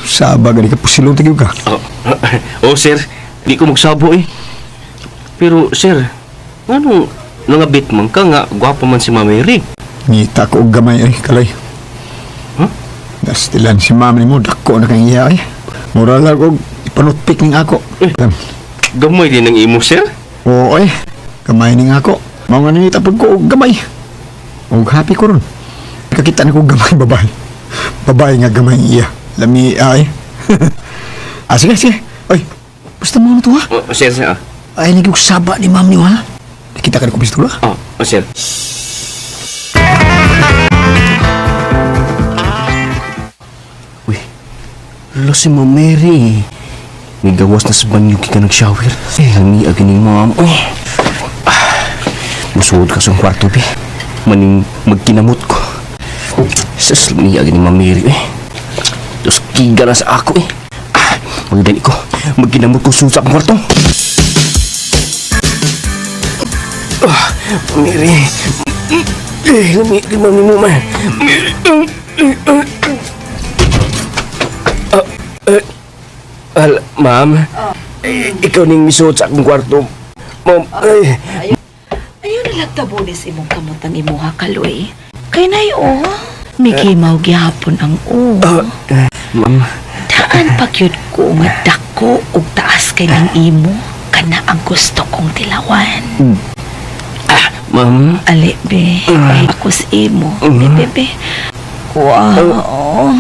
Saba, gani ka pusilong tagiw ka. Oh, oh, sir, di ko magsabo eh. Pero, sir, anong nangabit man ka nga gwapo man si Ma'am Mary? Ngita ko og gamay ay, Kaloy. Huh? Dastilan si ma'am nimo, dako na kang iya ay. Mura lang og ipanutpik ning ako. Eh, gamay din ang imo, sir? Oo ay, gamay ning ako. Mao nga nangita pud ko og gamay. Og happy ko ron. Kakita na ko og gamay babae. Babae nga gamay iya. Lami ay. Ah, sige, sige. Oy, basta mo na to ha. Oh, sir, sir, ah. Ay, naging saba ni ma'am niyo ha. Nakita ka na ko pistola? Oh, oh, sir. Uy, lo si Ma'am Mary. May gawas na sa banyo kita nag-shower. Eh, lami agin ni ma'am. Uy, ah, musuod ka sa kwarto, be. Maning magkinamot ko. Sus, lami agin ni Ma'am Mary, eh. Tapos kiga na sa ako, eh. Ah, magdali ko. Magkinamot ko susa ang kwarto. Ah, Mary. Eh, lami agin mami mo, man. Mary. Ah, eh, al, ma'am. Eh, ikaw ning misuot sa akong kwarto. Ma'am, ay. Ayaw na lang tabunis imong kamot ang imuha kaloy. Kay nay oh. Mikimaw gihapon ang o. Ma'am. Daan pagyud ko nga dako ug taas kay ng imo. Kana ang gusto kong tilawan. Ma'am. Ali be, ay ako sa imo. Be, be, be. Wow.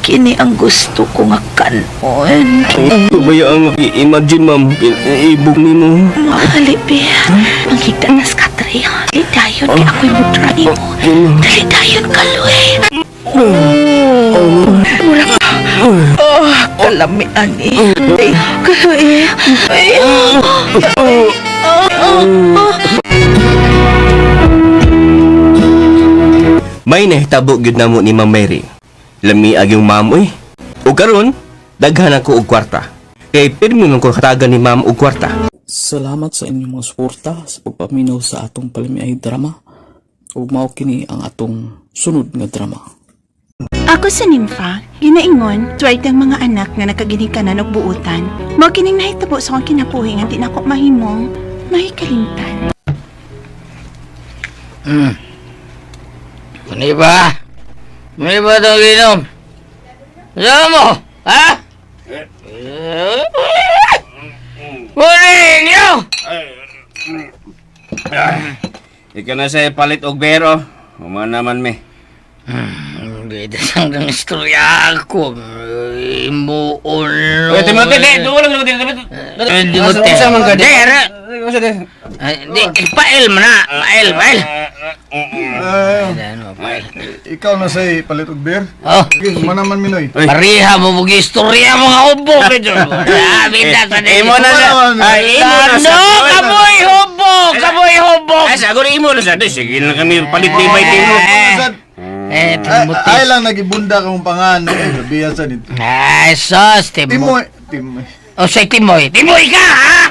Kini ang gusto ko nga kanon. Ubaya ang i-imagine, ma'am. Ibog ni mo. Ali be, ang higda nas katre. Dali dayon kay ako'y mudra nimo. Dali dayon kaloy. Mura ka. Oh, kalami ani. Ay, kaloy. Ay, oh, oh, oh. May nahitabo gyud namo ni Ma'am Mary. Lami ag yung ma'am oy. Ug karon daghan ako og kwarta. Kay pirmi man ko katagan ni ma'am og kwarta. Salamat sa inyong mga suporta sa pagpaminaw sa atong palamiay drama. Ug mao kini ang atong sunod nga drama. Ako sa Nympha, ginaingon, tuwait ang mga anak nga nakaginikanan og buutan. Mao kining nahitabo sa akong kinabuhi nga di nako mahimong mahikalimtan. Muni ba? Muni ba itong ginom? Saan mo? Ha? Muni niyo! Ikaw na sa palit og bero. Uma naman me. Hindi sang istorya ako. Imuon. Oy, Timothy, di, doon lang Timothy. Hindi mo te. Sa man ka di. Di, ara. Ay, Di, pail mo na. Pail, pail. Ikaw na say palit og beer. Oh. Sige, man naman minoy. Pareha mo mong istorya mga hubog. Sabi na sa Imo na siya. Ay, imo na siya. Ano? Kamoy hubog! Kamoy hubog! Ay, sago imo na siya. Di, sige lang kami palit ni bay timo. Eh, Timothy. Ay lang nagibunda kang pangan. Ay, grabe sa dito. Ay, sos, Timoy. Timoy. Timoy. O, say Timoy. Timoy ka, ha?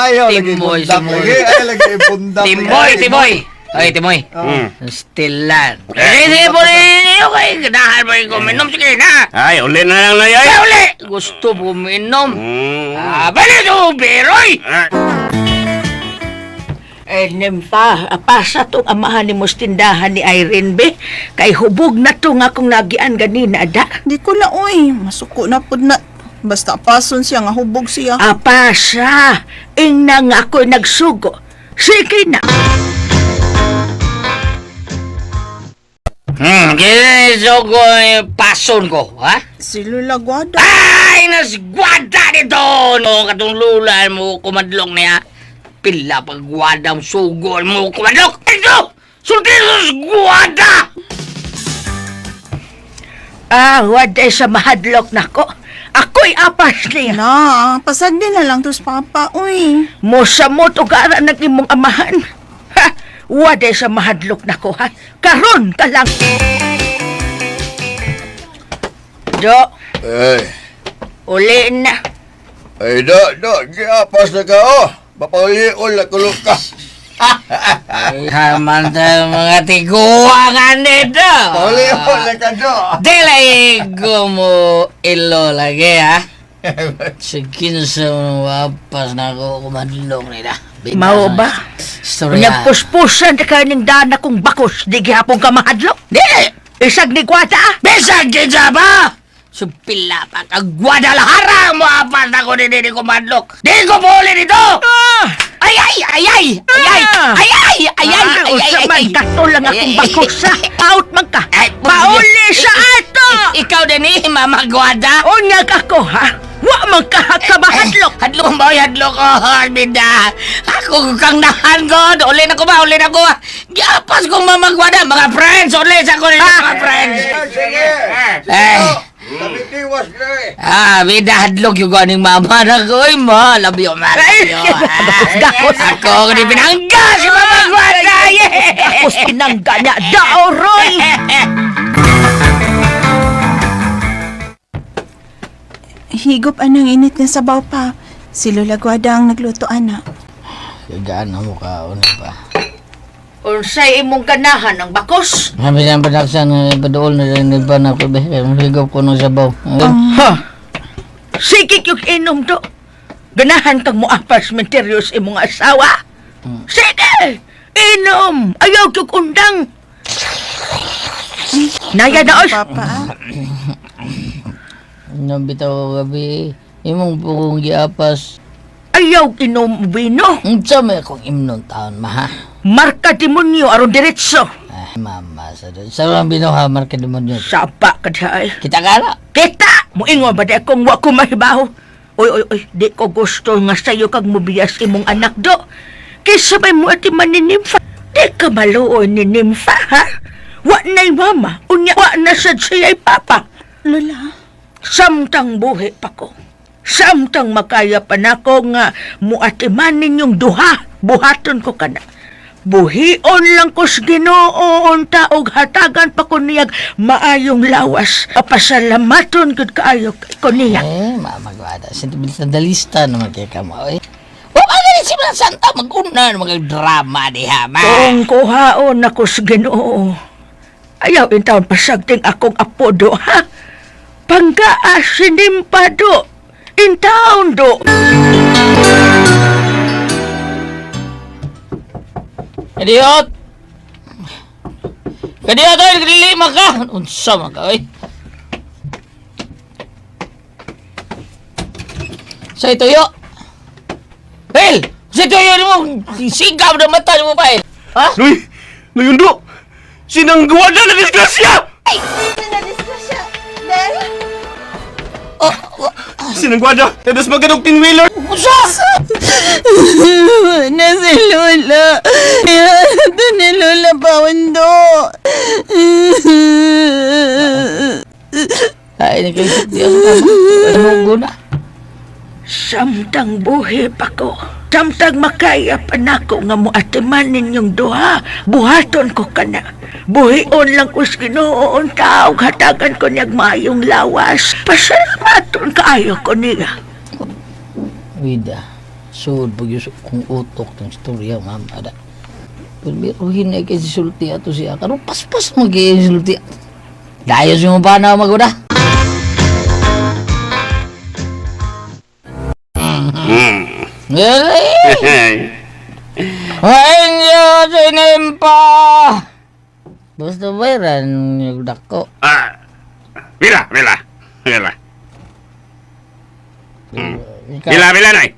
Ayaw lagi Timoy, bundak Timoy. lagi. Ay lagi bundak. Timoy, Timoy. Ay, Timoy. Stilan. Eh, sige po rin. Okay, ganahan mo rin kuminom. Sige na. Ay, uli na lang na Ay, uli! Gusto puminom. Ah, balik o, Beroy! Eh, Nympha, pasa tong amahan ni mo sa tindahan ni Irene, be. Kay hubog na to nga kung nagian ganina, ada. Di ko na oy, masuko na pud na. Basta pason siya nga hubog siya. Apasa, ingna nga ako'y nagsugo. Sige na. Kiniso ko eh, pason ko, ha? Si Lula Guada. Ay, nasgwada nito! No, katong lula mo kumadlok niya. Pila pagwada mo sugol mo kumadlok. Ito! Sulti sa gwada! Ah, waday sa mahadlok nako. Ako'y apas niya. Na, pasagdi na lang tos papa, uy. Mosamot og ara ng imong amahan. Ha! Wade sa mahadlok nako ha. Karon ka lang. Do, Ay, uli na. ay do, do, giapas na ka, oh. Mapauliol na kulong ka. Ay, haman tayo mga tiguangan nito. Pauliol na ka, do. Dili ko mo ilo lagi ha. Sa kinsa mo wapas na ako kumadlong nila. Mao ba? Istorya. Nagpuspusan ka kaning dana kong bakos. Di gihapon ka mahadlok. Di! Isag ni Gwada ah. Bisag kinsa ba? Supila pa ka Guadalajara mo apas na ko din kumadlok. Di ko puli dito! Ah! Ay ay ay ay ay ay Ah! ay ay ay ay Ah, ay unsa ay man ay kato lang akong Ay, ay, bakos ha. Out man ka. Ay, Pauli sa ato! Ikaw din eh, Mama Guada. Unyag ako ha. Wa man ka ka mahadlok. Hadlok mo, hadlok ko, Arminda. Ako kang nahan ko. Uli na ko ba, uli na ko. Giapas kong Mama Guada. Mga friends, uli sa ko nila, mga friends. Sige! Eh. Tabitiwas na eh. Ah, bida hadlok yung aning mama na ko. Uy, ma, love you, ma, love you. Gakos. Ako, ni pinangga si Mama Guada. Yeah! Gakos pinangga niya. Dao, Roy! Higop anang init nga sabaw pa. Si Lola Guada ang nagluto ana. Gagaan na mukha, una pa. Unsay imong ganahan ang bakos? Sabi niya, padaksan, paduol na rin ba na ako, be. Higop ko ng sabaw. Ha? Sige yung inom to. Ganahan kang muapas menteryos imong asawa. Sige! Inom! Ayaw yung undang! Naya na oy! Papa, ah. Nang bitaw gabi, imong pugong giapas. Ayaw inom bino. Unsa may akong imnon taon, maha? Marka demonyo aron diretso. Ah, mama, sa sa mga binuha, marka demonyo. Sapa ka diay. Kita ka na. Kita! Muingon ba di akong wa ko mahibaw? Oy, oy, oy, di ko gusto nga sayo kag mubiyas imong anak do. Kaysa may mo ati man ni Nympha. Di ka maluoy ni Nympha, ha? Wa na'y mama, unya wa na sad siya'y papa. Lola, Samtang buhi pa ko. Samtang makaya pa nako nga muatiman ninyong duha, buhaton ko kana. Buhion lang ko sa Ginoo unta og hatagan pa ko niyag maayong lawas. Papasalamaton gud kaayo ko niya. Eh, mama gwada. Sentimentalista naman kay ka mo, eh. Wa ba gani si Mga Santa mag-una mag-drama diha, ma. Kung kuhaon ako sa Ginoo. Ayaw intawon pasagting akong apo do, ha? Panggaa sinimpa do. Intaon do. Kadiot! Kadiot, oy, dili maka. Unsa man ka, oy. Sa tuyo. Pel, sa tuyo nimo sigaw na mata nimo pa. Ha? Luy! Luyundo! Sinangguan na na disgrasya! Del? Sinangguada! Tadas magadog tinwheeler! Unsa? Na si Lola. Ito ni Lola Pawando. Ay, nagkaisip diya sa tama. na. Samtang buhi pa ko. Samtang makaya pa nako nga muatiman ninyong duha. Buhaton ko kana. Buhion lang ko sa Ginoo taog hatagan ko niyag maayong lawas. Pasalamaton kaayo ko niya. Wida, sud pag yusok kong utok ng istorya, ma'am, ada. Pero meron hinay kay si sulti ato siya. Karon paspas mo kay sulti. Dayos yung pa na maguda. Ay, sinimpa! Basta bayran yung dako. Ah, pila, pila, pila. Pila, pila, nay.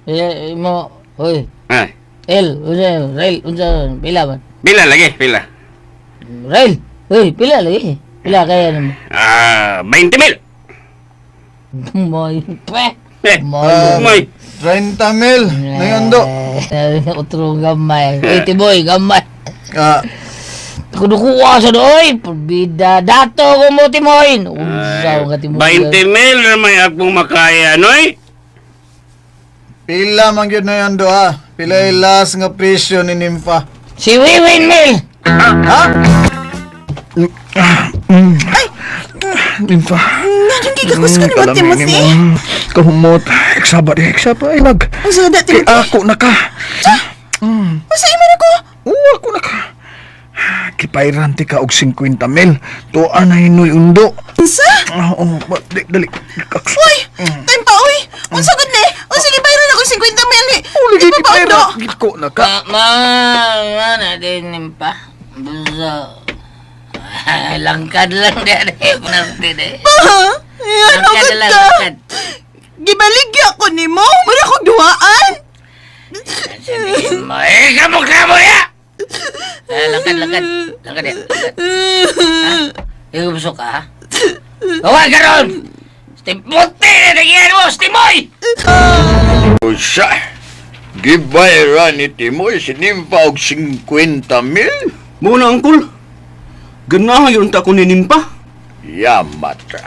Eh, mo, hoy, Ay, El, unsa, Rail, unsa, pila man? pila lagi, pila. Rail, hoy, pila lagi. Pila kaya nimo. Ah, 20 mil. Moy, pe. Eh, Moy. moy. 30 mil. Ngayon do. Eh, otro gamay. Uy, tiboy, gamay. Ah, Kudukuha sa doy. Pulbida. Dato ko mo, Timoy. Unsaw ka, Timoy. 20 mil na may akong makaya, noy. Pila man gyud na yan do ha. Pila yung last nga presyo ni Nympha. Si Wiwin Mil. Ha? Nympha. Nga gigakus ka naman, Timothy. Kahumot. Eksaba di, eksaba. Ay, lag. Unsa na, Kay Timothy? ako na ka. Unsa imo na ko? Oo, ako na ka. Kipairante ka og 50 mil. Tuan na hinoy undo. Unsa? Oo, dali, dali. Uy, time pa uy. Unsa gud ni? Unsa gibayran ako 50 mil ni? Uli Di pa ba undo? Giko na ka. Ma, ma, na din pa. Buso. Langkad lang din. Narte din. Pa, yan Langkad agad lang, ka. langkad. Gibaligya ko nimo. Mura kog duhaan. Ay, kamo-kamo ya! Langkad, langkad. Langkad ya. Ha? Ikaw buso ka, ha? Gawa ka ron! Stimuti na nagyan mo, Stimoy! Usa, gibayran ni Timoy si Nympha og 50 mil? Muna, angkol. Ganahan yun ta ko ni Nimpa. Yamata.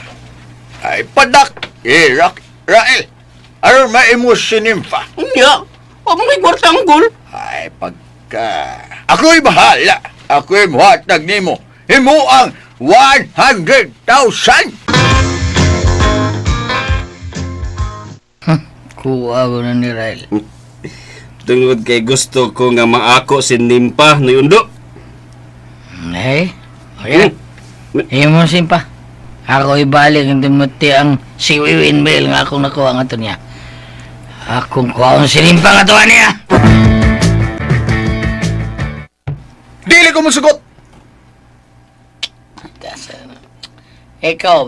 Ay, padak, irak, Rael. Aron maimo si Nympha. Unya, wa mo may kwarta, angkol. Ay, pagka... Ako'y bahala. Ako'y muhatag nimo. Himo ang 100,000! Kuha ko na ni Rael. Tungod kay gusto ko nga maako si Nimpa, noy undo. Hey, okay. Iyo mo simpa. Ako ibalik ang Timothy ang si Wiwin Mil nga akong nakuha nga to niya. Akong kuha ang sinimpa nga to niya. Dili ko musugot. Ikaw,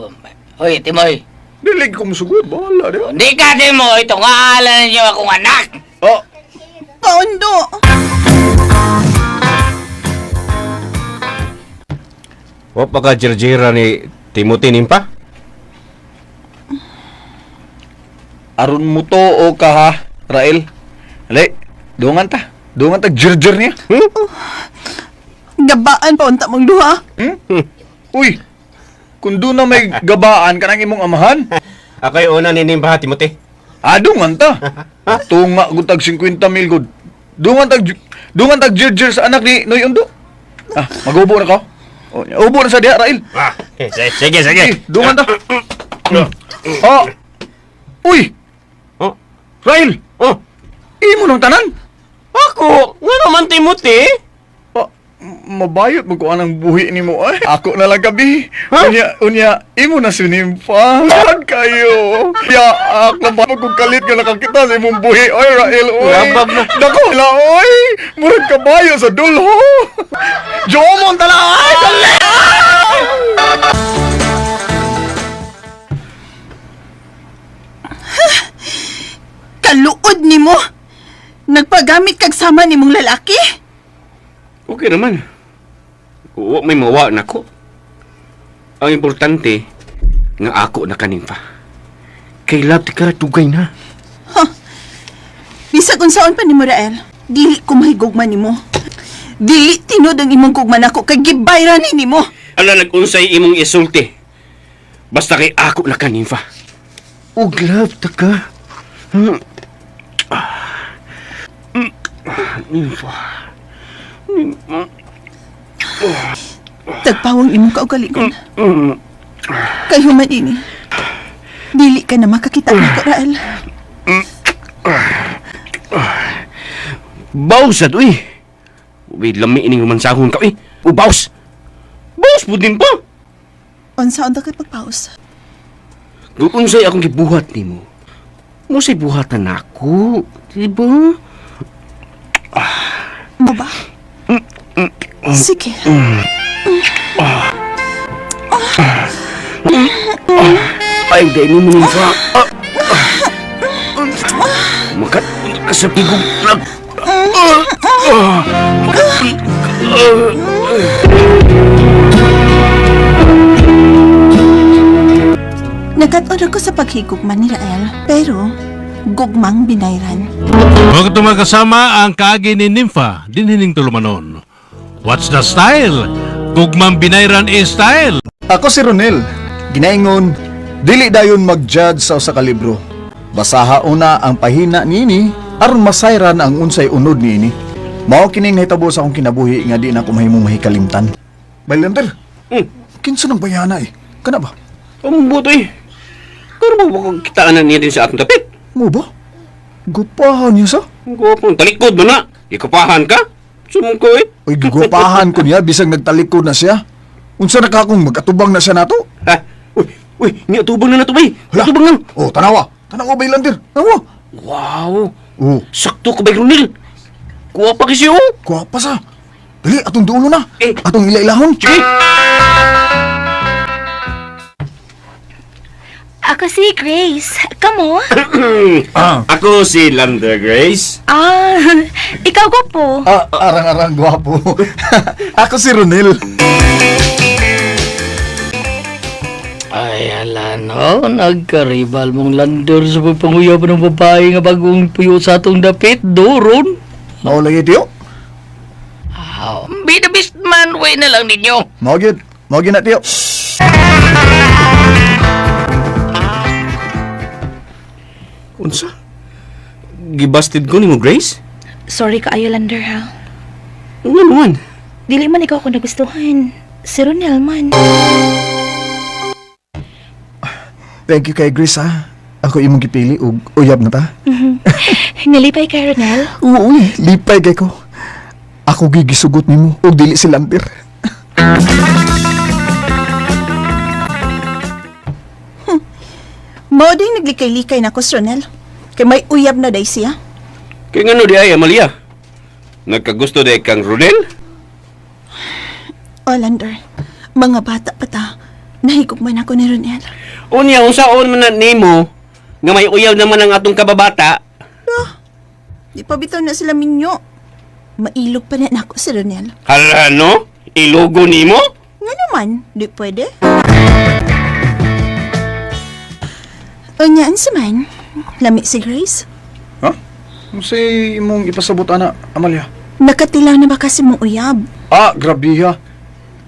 hoy Timoy. Dili ko musugot. Bahala di. Hindi ka Timoy, tungalan ninyo akong anak. Oh, Paundo. Wa pa ka jirjira ni Timothy Nimpa? Aron mo to o ka ha, Rael. Ali, dungan ta. Dungan ta jirjir niya. Gabaan pa unta mong duha. Hmm? Uy, kung doon na may gabaan ka ng imong amahan, Ako'y una ni Nimpa, Timothy. ah, dungan ta. Tunga gud tag 50 mil gud. Dungan tag jirjir sa anak ni Noy Undo. Ah, magubo na ko. O, ubo na sa diha, Rael. Ah, sige, sige. Eh, dungan ta. Oh. Uy. Oh. Rael. Oh. Imo nang tanan. Ako? Nga naman, Timothy? Oh, mabayot mo ko anang buhi nimo ay. Ako na lang gabi. Unya, unya, imo na sinimpa. Lahat kayo. Ya, ako ba kung kalit nga nakakita sa imong buhi. Oy, Rael, oy. Labag na. Dako, la, oy. Murag kabayo sa dulho. Jomon tala, ay, dali. Kaluod nimo. Nagpagamit kag sama nimong lalaki? Okay naman. Wa may mawa na ko. Ang importante, nga ako na kanimpa. Kay love ti ka dugay na. Bisag unsaon pa nimo Rael, dili ko mahigugma nimo. Dili tinud ang imong gugma nako kay gibayran ni nimo. Ala nag-unsay imong isulti. Basta kay ako na kanimpa. Ug love ta ka. Ah. Nimpa. Nimpa. Tagpawang imong kaugalingon. Kay human ini. Dili ka na makakita nako Rael. Baus ad uy. Uy, lami ining romansahon ka uy. U baus. Baus pud din pa. Unsaon ta kay pagpaus? Kung unsay akong gibuhat nimo, mo say buhatan nako, di ba? Mo ba? Sige. Ay, dahil mo nung fa. Makat ka sa pigong lag. Nagkat-on ako sa paghigugma ni Rael, pero gugmang binayran. Huwag ito magkasama ang kaagi ni Nympha, dinhining tulumanon. What's the style? Gugmang Binayran style. Ako si Ronel. Ginaingon, dili dayon mag-judge sa usa ka libro. Basaha una ang pahina niini aron masayran ang unsay unod niini. Mao kining nahitabo sa akong kinabuhi nga di na ko mahimong mahikalimtan. Baylander. Kinsa nang bayana eh? Kana ba? Ang buto eh. Karo ba ba kitaan na niya din sa atong dapit? Mo ba? Gupahan niya sa? Guwapo, talikod mo na. Ikupahan ka? Sumungko eh. Uy, gigupahan ko niya bisag nagtalikod na siya. Unsa na ka kung magkatubang na siya nato? Ha? Uy, uy, niya tubang na nato bay. Hala. Tubang na. Oh, tanawa. Tanawa Baylander. Tanawa. Wow. Oh, Sakto ka bay Ronel. Kuha pa kasi oh. guwapa sa. Dali, atong dulo na. Eh. Atong ila-ilahon. Sige. Ako si Grace. Kamo? Ako si Lander Grace. Ah, ikaw ko po. Ah, arang-arang gwapo. Ako si Ronel. Ay, ala no, nagkaribal mong lander sa pagpanguyab ng babae nga bagong puyo sa atong dapit, doron. Mao lagi tiyo. Aw, be the best man, way na lang ninyo. Mao gyud. Mao gyud na tiyo. Unsa? Gibasted ko nimo Grace? Sorry ka ayo, Lander, ha? Nga naman. Dili man ikaw ako nagustuhan. Si Ronel man. Thank you kay Grace ha. Ako imong gipili ug uyab na ta. Nalipay kay Ronel? Oo, uy, lipay kay ko. Ako gigisugot nimo ug dili si Lander. Mao din naglikay-likay na ko si Ronel. Kay may uyab na day siya. Kaya nga no di ay Amalia. Nagkagusto di kang Ronel? O, Lander, mga bata pa ta. Nahigop man ako ni Ronel. Unya unsaon man na nimo nga may uyaw naman ang atong kababata. Di pa bitaw na sila minyo. Mailog pa na nako si Ronel. Hala no? Ilugo nimo? Nga naman, di pwede. Unyaan sa man, lami si Grace. Ha? Unsay imong ipasabot ana, Amalia? Nakatilaw na ba kasi mong uyab? Ah, grabe ha.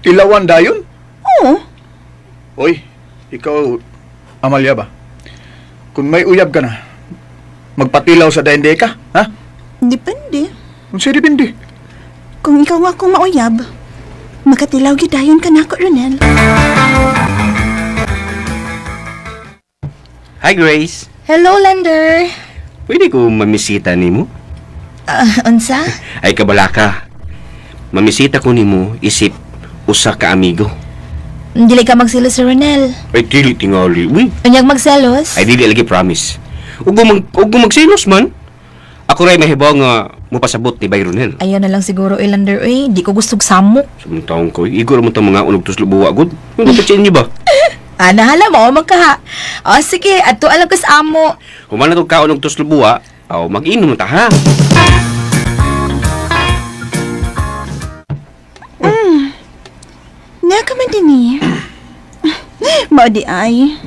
Tilawan dayon? Oo. Oy, ikaw Amalia ba? Kung may uyab ka na, magpatilaw sa dende ka, ha? Depende. Unsay depende? Kung ikaw akong mauyab, makatilaw gidayon ka nako, Ronel. Hi Grace. Hello, Lander. Pwede ko mamisita nimo? Ah, unsa? Ay kabalaka. Mamisita ko nimo isip usa ka amigo. Dili ka magselos si Ronel. Ay dili tingali. Uy, Unyag magselos? ay dili lagi promise. Ug mag ug magselos man. Ako ray mahibaw nga mopasabot ni Bay Ronel. Ayaw na lang siguro, eh, Lander. Eh, di ko gustog samok. Sa mga taong ko, igor mo tang mga unog tuslo buwa gud. Yung dapat sa inyo ba? Ah, nahala mo, magkaha. O, sige, adto alam ko sa amo. Human na tong kaon og tuslo buwa, aw mag-inom ta ha. Nga ka man din eh. Mao di ay.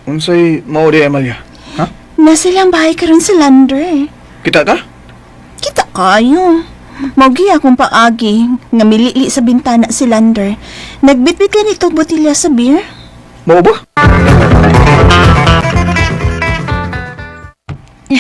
Unsay mao di Amalia? Ha? Nasa lang bahay karon si Lander. Kita ta? Kita kayo. Maugi akong paagi nga milili sa bintana si Lander. Nagbitbit ka nito botilya sa beer. Mao ba?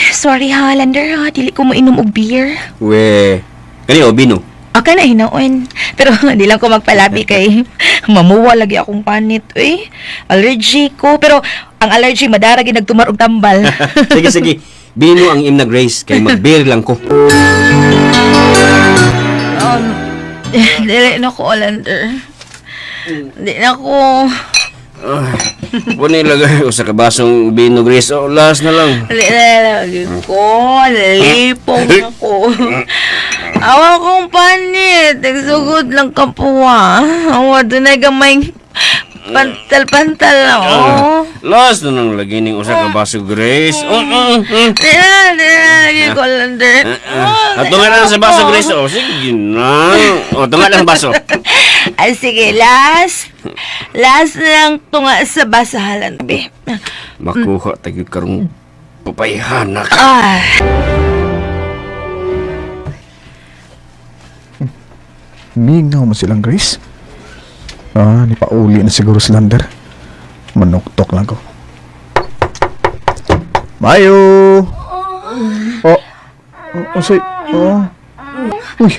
Sorry ha, Lander ha. Dili ko mainom og beer. We, kani o bino. Okay na hinoon. Pero di lang ko magpalabi kay mamuwa lagi akong panit. Uy, allergy ko. Pero ang allergy madara gid nagtumar og tambal. Sige sige. Bino ang imna Grace kay mag-beer lang ko. Dili na ko, Lander. Di na ko. Wala lagay usa ka basong bino Grace. Oh, last na lang. Dili na lagi ko. Nalipong ako. Awa kong panit. Nagsugod lang ka po ah. Awa, dunay gamay pantal-pantal na oh. Last na lang lagi ning usa ka baso Grace. Oh, oh. Di na lagi ko, Lander. Ato nga lang sa baso Grace. Oh, sige na. Oh, tunga lang baso. Ay, sige, last. Last na lang tunga sa basahalan, be. Makuha tayo karong papayhana ka. Ah. Mingaw mo silang Grace. Ah, ni pauli na siguro si Lander. Manuktok lang ko. Mayo! Oh, oh, oh, si, oh. Uy,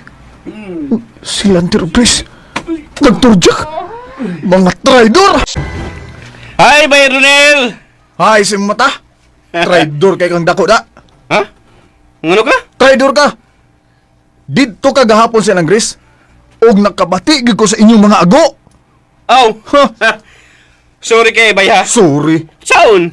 uy, si Lander Grace. Dr. Jack! Mga traidor! Hi, Bay Ronel! Hi, si mata! Traidor kay kang dako da! Ha? Ngano ka? Traidor ka! Didto ka gahapon sa ilang Grace. Og nakabati gid ko sa inyong mga ago. Aw! Ha? Sorry kay Bay ha. Sorry. Saon?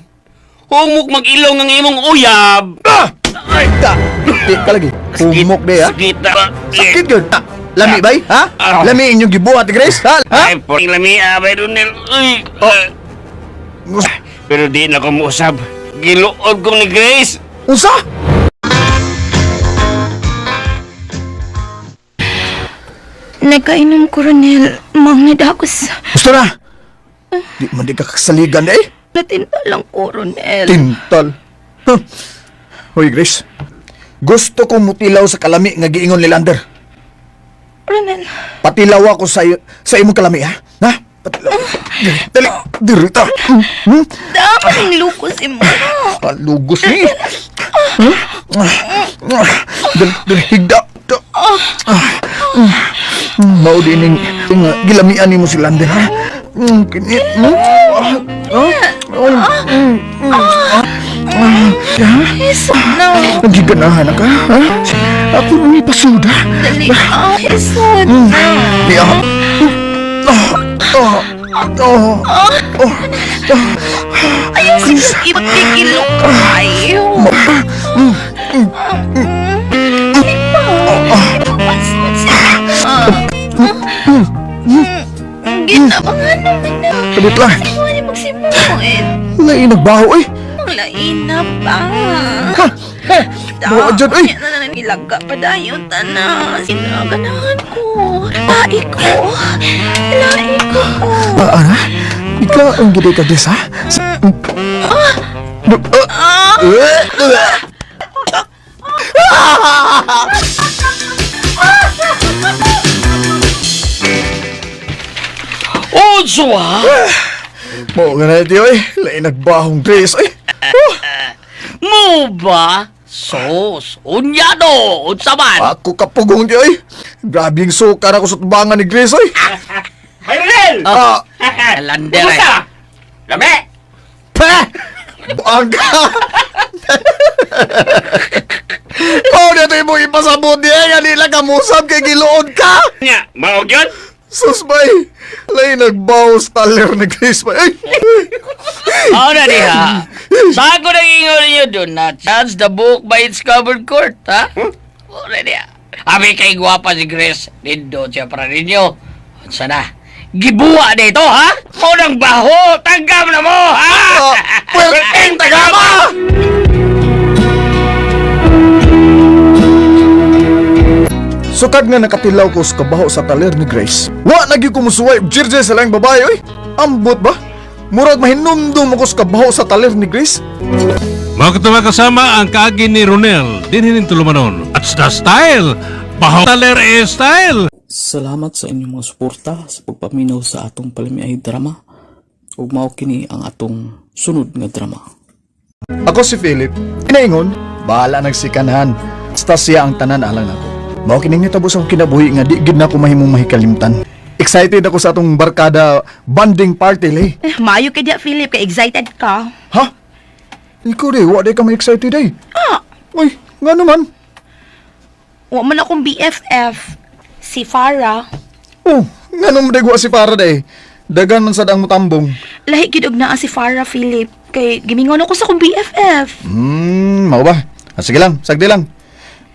Humok mag-ilong ang imong uyab. Ah! Ay, ta! Di ka lagi. Humok di ha? Sakit na. Sakit yun. Ah, lami bay? Ha? Ah. Lami inyong gibuhat, Grace? Ha? Ha? Ay, por lami ah, Bay Ronel. Uy. Oh. Ah. Pero di na ko muusab. Giluod ko ni Grace. Unsa? Nagkainom ko, Ronel. Maong nadakos. Gusto na! Di man di ka kasaligan eh. Natinta lang ko, Ronel. Tintal. Huh. Hoy, Grace. Gusto kong mutilaw sa kalami nga giingon ni Lander. Ronel. Patilaw ako sa, sa imong kalami, ha? Ha? Patilaw. Dili, dali, diri ta. Hmm? Dapat ang lukos imo. Palugos ni. Hmm? Dali, dali, higda. Da. Ah. Mao din ning nga gilamian nimo si Lander, ha? Kini. Ah. Ah. Ah. Ah. Ah. Isod na. Nagiganahan na ka, ha? Ako nang ipasuda. Dali. Ah, isod na. Di ah. Ah. Ah. Ah. Ah. Ayaw sige, ipagkikilok kayo. Dali pa. Pasod siya. Ginabangan naman na. Sabit lang. Sige, ni magsimuot. Lain nagbaho eh. Ang na pa. Ha? Bawa dyan eh. Yan na nilaga pa dayon tana. Sinaganahan ko. Lahi ko. Lahi ko. Ah, ana? Ikaw ang gidi ka des, ha? Sa- Ah. Ah. Unsa ha? Mo nga na diyo eh. Lain nagbahong Grace eh. Mo ba? Sos, unya do, unsa man? Ako kapugong diyo eh. Grabe yung suka na ko sa tubangan ni Grace eh. Bay Ronel! Ah, Lander eh. Kumusta? Lami! pa! Buang ka! Oh, dito yung ipasabot niya. Nga nila kamusab kay giluod ka! Nya, maog yun? Sus, bay! Lay nagbawas taler ni Grace, bay. Ay! Mao na diha. Sa ako nang ingon ninyo do not judge the book by its covered court, ha? Mao na diha. Abi kay gwapa si Grace. Nindo siya para ninyo. Unsa na? Gibuwa dito, ha? Mao nang baho. Tanggam na mo, ha? Ah, Puwerteng tagama! Sukad nga nakatilaw ko sa kabaho sa taler ni Grace. Wa na gyud ko musuway og jirje sa laing babae oy. Ambot ba? Murag mahinumdum ako sa kabaho sa taler ni Grace. Mga katama kasama ang kaagi ni Ronel, dinhin ning tulumanon. At sa style, baho taler e style. Salamat sa inyong mga suporta sa pagpaminaw sa atong palamiay drama. Ug mao kini ang atong sunod nga drama. Ako si Philip. Inaingon, bahala nagsikanhan. Basta siya ang tanan alang nako. Mao kining nitabo sa akong kinabuhi nga di gid na ako mahimong mahikalimtan. Excited ako sa atong barkada bonding party lay. Maayo kay diya, Philip. Kay excited ka. Ha? Ikaw di, wa di ka ma-excited ay. Ah! Uy, nga naman. Wa man akong BFF. Si Farah. Oh, nga naman di wa si Farah day. Dagan man sad ang mutambong. Lahi gid og naa si Farah, Philip. Kay gimingon ako sa akong BFF. Mao ba? Ah, sige lang, sagdi lang.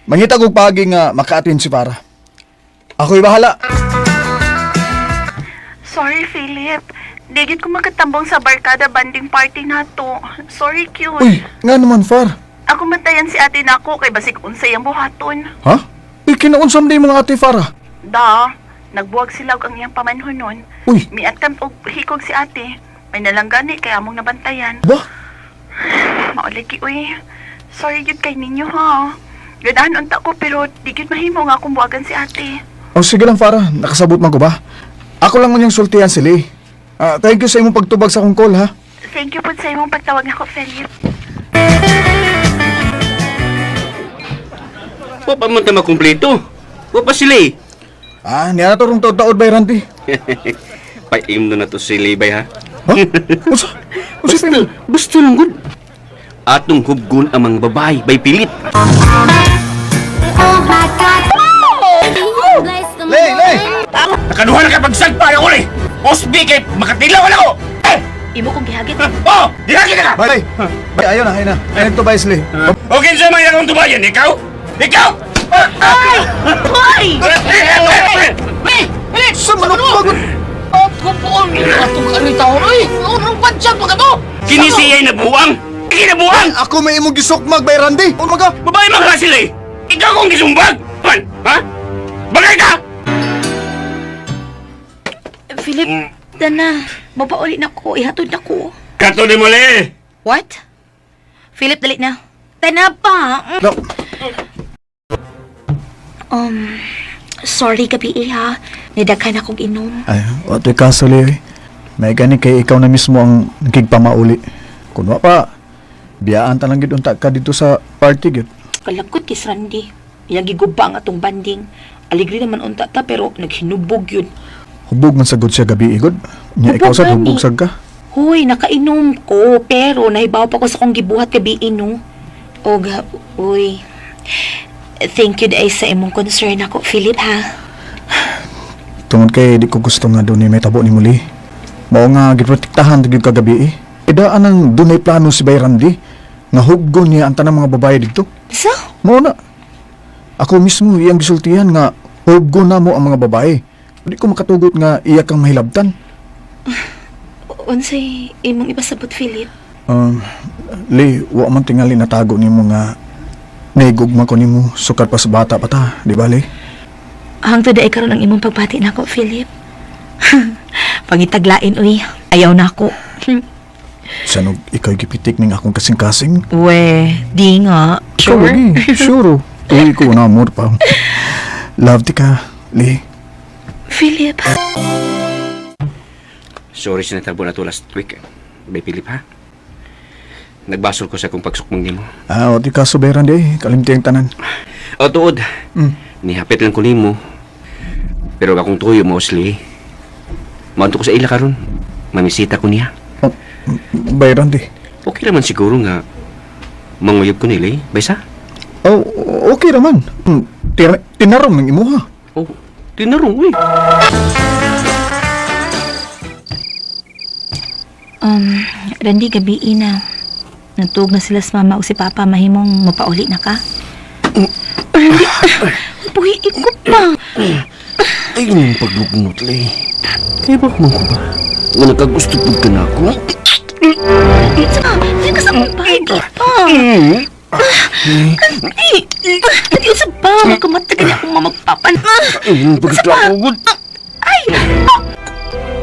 Mangita kog pagi nga maka-attend si Farah. Ako'y bahala. Sorry, Philip. Di gid ko makatambong sa barkada banding party nato. Sorry, cute. Uy, nga naman Far. Ako matayan si ate nako kay basig unsay ang buhaton. Ha? Uy, kinaunsa man di mga ate Farah. Da, nagbuwag sila og ang iyang pamanhonon. Uy. Miattempt og hikog si ate. May nalanggani kay among nabantayan. Ba? Maulagi uy. Sorry gyud kay ninyo ha. Ganahan unta ko pero di gyud mahimo nga akong buwagan si ate. O sige lang Farah, nakasabot man ko ba? Ako lang unyang sultihan sila eh. Ah, thank you sa imong pagtubag sa akong call, ha? Thank you po sa imong pagtawag nako, Philip. Wa pa man ta makumpleto. Wa pa sila eh. Ah, niya na to rong taod-taod bay, Randy. Paimno na to sila bay ha. Ha? Unsa? Unsa Basta, basta lang gud. Atong hubgon ang mga babae bay pilit. Lay, lay! Nakaduha na ka pagsagpa na uli. Osbi kay makatilaw na ko. Eh! Imo kong gihagit. Oh, gihagit na ka. Bay, bay, ayaw na, ayaw na. Ayaw to bay, sila. Okay, sa mga akong tubayan, ikaw? Ikaw! Ay! Hoy! Sa manok bagot! Kupuon! Atong karitaon, oy! Unong pansyan pa ka to! Kini siya'y nabuang! Kinabuang! Ako may imong gisukmag bay, Randy. Ano ka? Babae man ka sila eh! Ikaw kong gisumbag! Man! Ha? Bagay ka! Philip, dana. Mapauli na ko. Ihatod na ko. Kato ni muli! What? Philip, dali na. Tana pa. No. Sorry gabi eh, ha. Nidaghan akong inom. Ay, wato'y kaso, Leo eh. May gani kay ikaw na mismo ang nagkigpamauli. Kung wa pa, biyaan ta lang gid unta ka dito sa party gid. Kalagkot kay Randy. Iyang giguba ang atong banding. Aligri naman unta ta pero naghinubog yun. Hubog man sagod siya gabi igod. Nya ikaw Hubog sad gani. hubog sad ka. Hoy, nakainom ko pero nahibaw pa ko sa akong gibuhat gabi no. Og uy. Thank you dai sa imong concern ako, Philip ha. Tungod kay di ko gusto nga dunay may tabo ni muli. Mao nga giprotektahan gyud kagabi eh. Idaan ang dunay plano si Bay Randy nga hubgon niya ang tanang mga babae didto. So, Mao na. Ako mismo iyang gisultihan nga hubgon na mo ang mga babae. Di ko makatugot nga iya kang mahilabtan. Unsay imong ipasabot, Philip? Lee, wa man tingali natago nimo nga naigugma ko nimo sukad pa sa bata pa ta, di ba Lee? Hangtod dai karon ang imong pagbati nako, Philip. Pangitaglain uy, ayaw na ako. Sanog ikaw gipitik ning akong kasing-kasing? We, di nga. Ikaw lagi, sure. Uy ko na amor pa. Love ti ka, Lee. Philip. Sorry sa natabo na to last week. Bay Philip ha? Nagbasol ko sa akong pagsukmang nimo. Ah, o di ka soberan di, kalimti ang tanan. O tuod, Mm. nihapit lang ko nimo. Pero akong tuyo mo, Osli. Maanto ko sa ila karon. Mamisita ko niya. Oh, Bayran di. Okay naman siguro nga manguyab ko nila eh. Baysa? Oh, okay raman. Tinarong ng imuha. Oh, tinarong eh. Randy, gabi na. Natug na sila sa mama o si papa, mahimong mapauli na ka. Randy, buhiin ko pa. Ay, yung paglugnot, le. Kaya ba kumang ko ba? Nga nagkagusto po ka na ako? Sa, di ka sa akong bahay pa. Randy, Randy, sa ba? Magkamatagal niya akong mamagpapan. Ay, yung pagkakagod. Ay! Ah!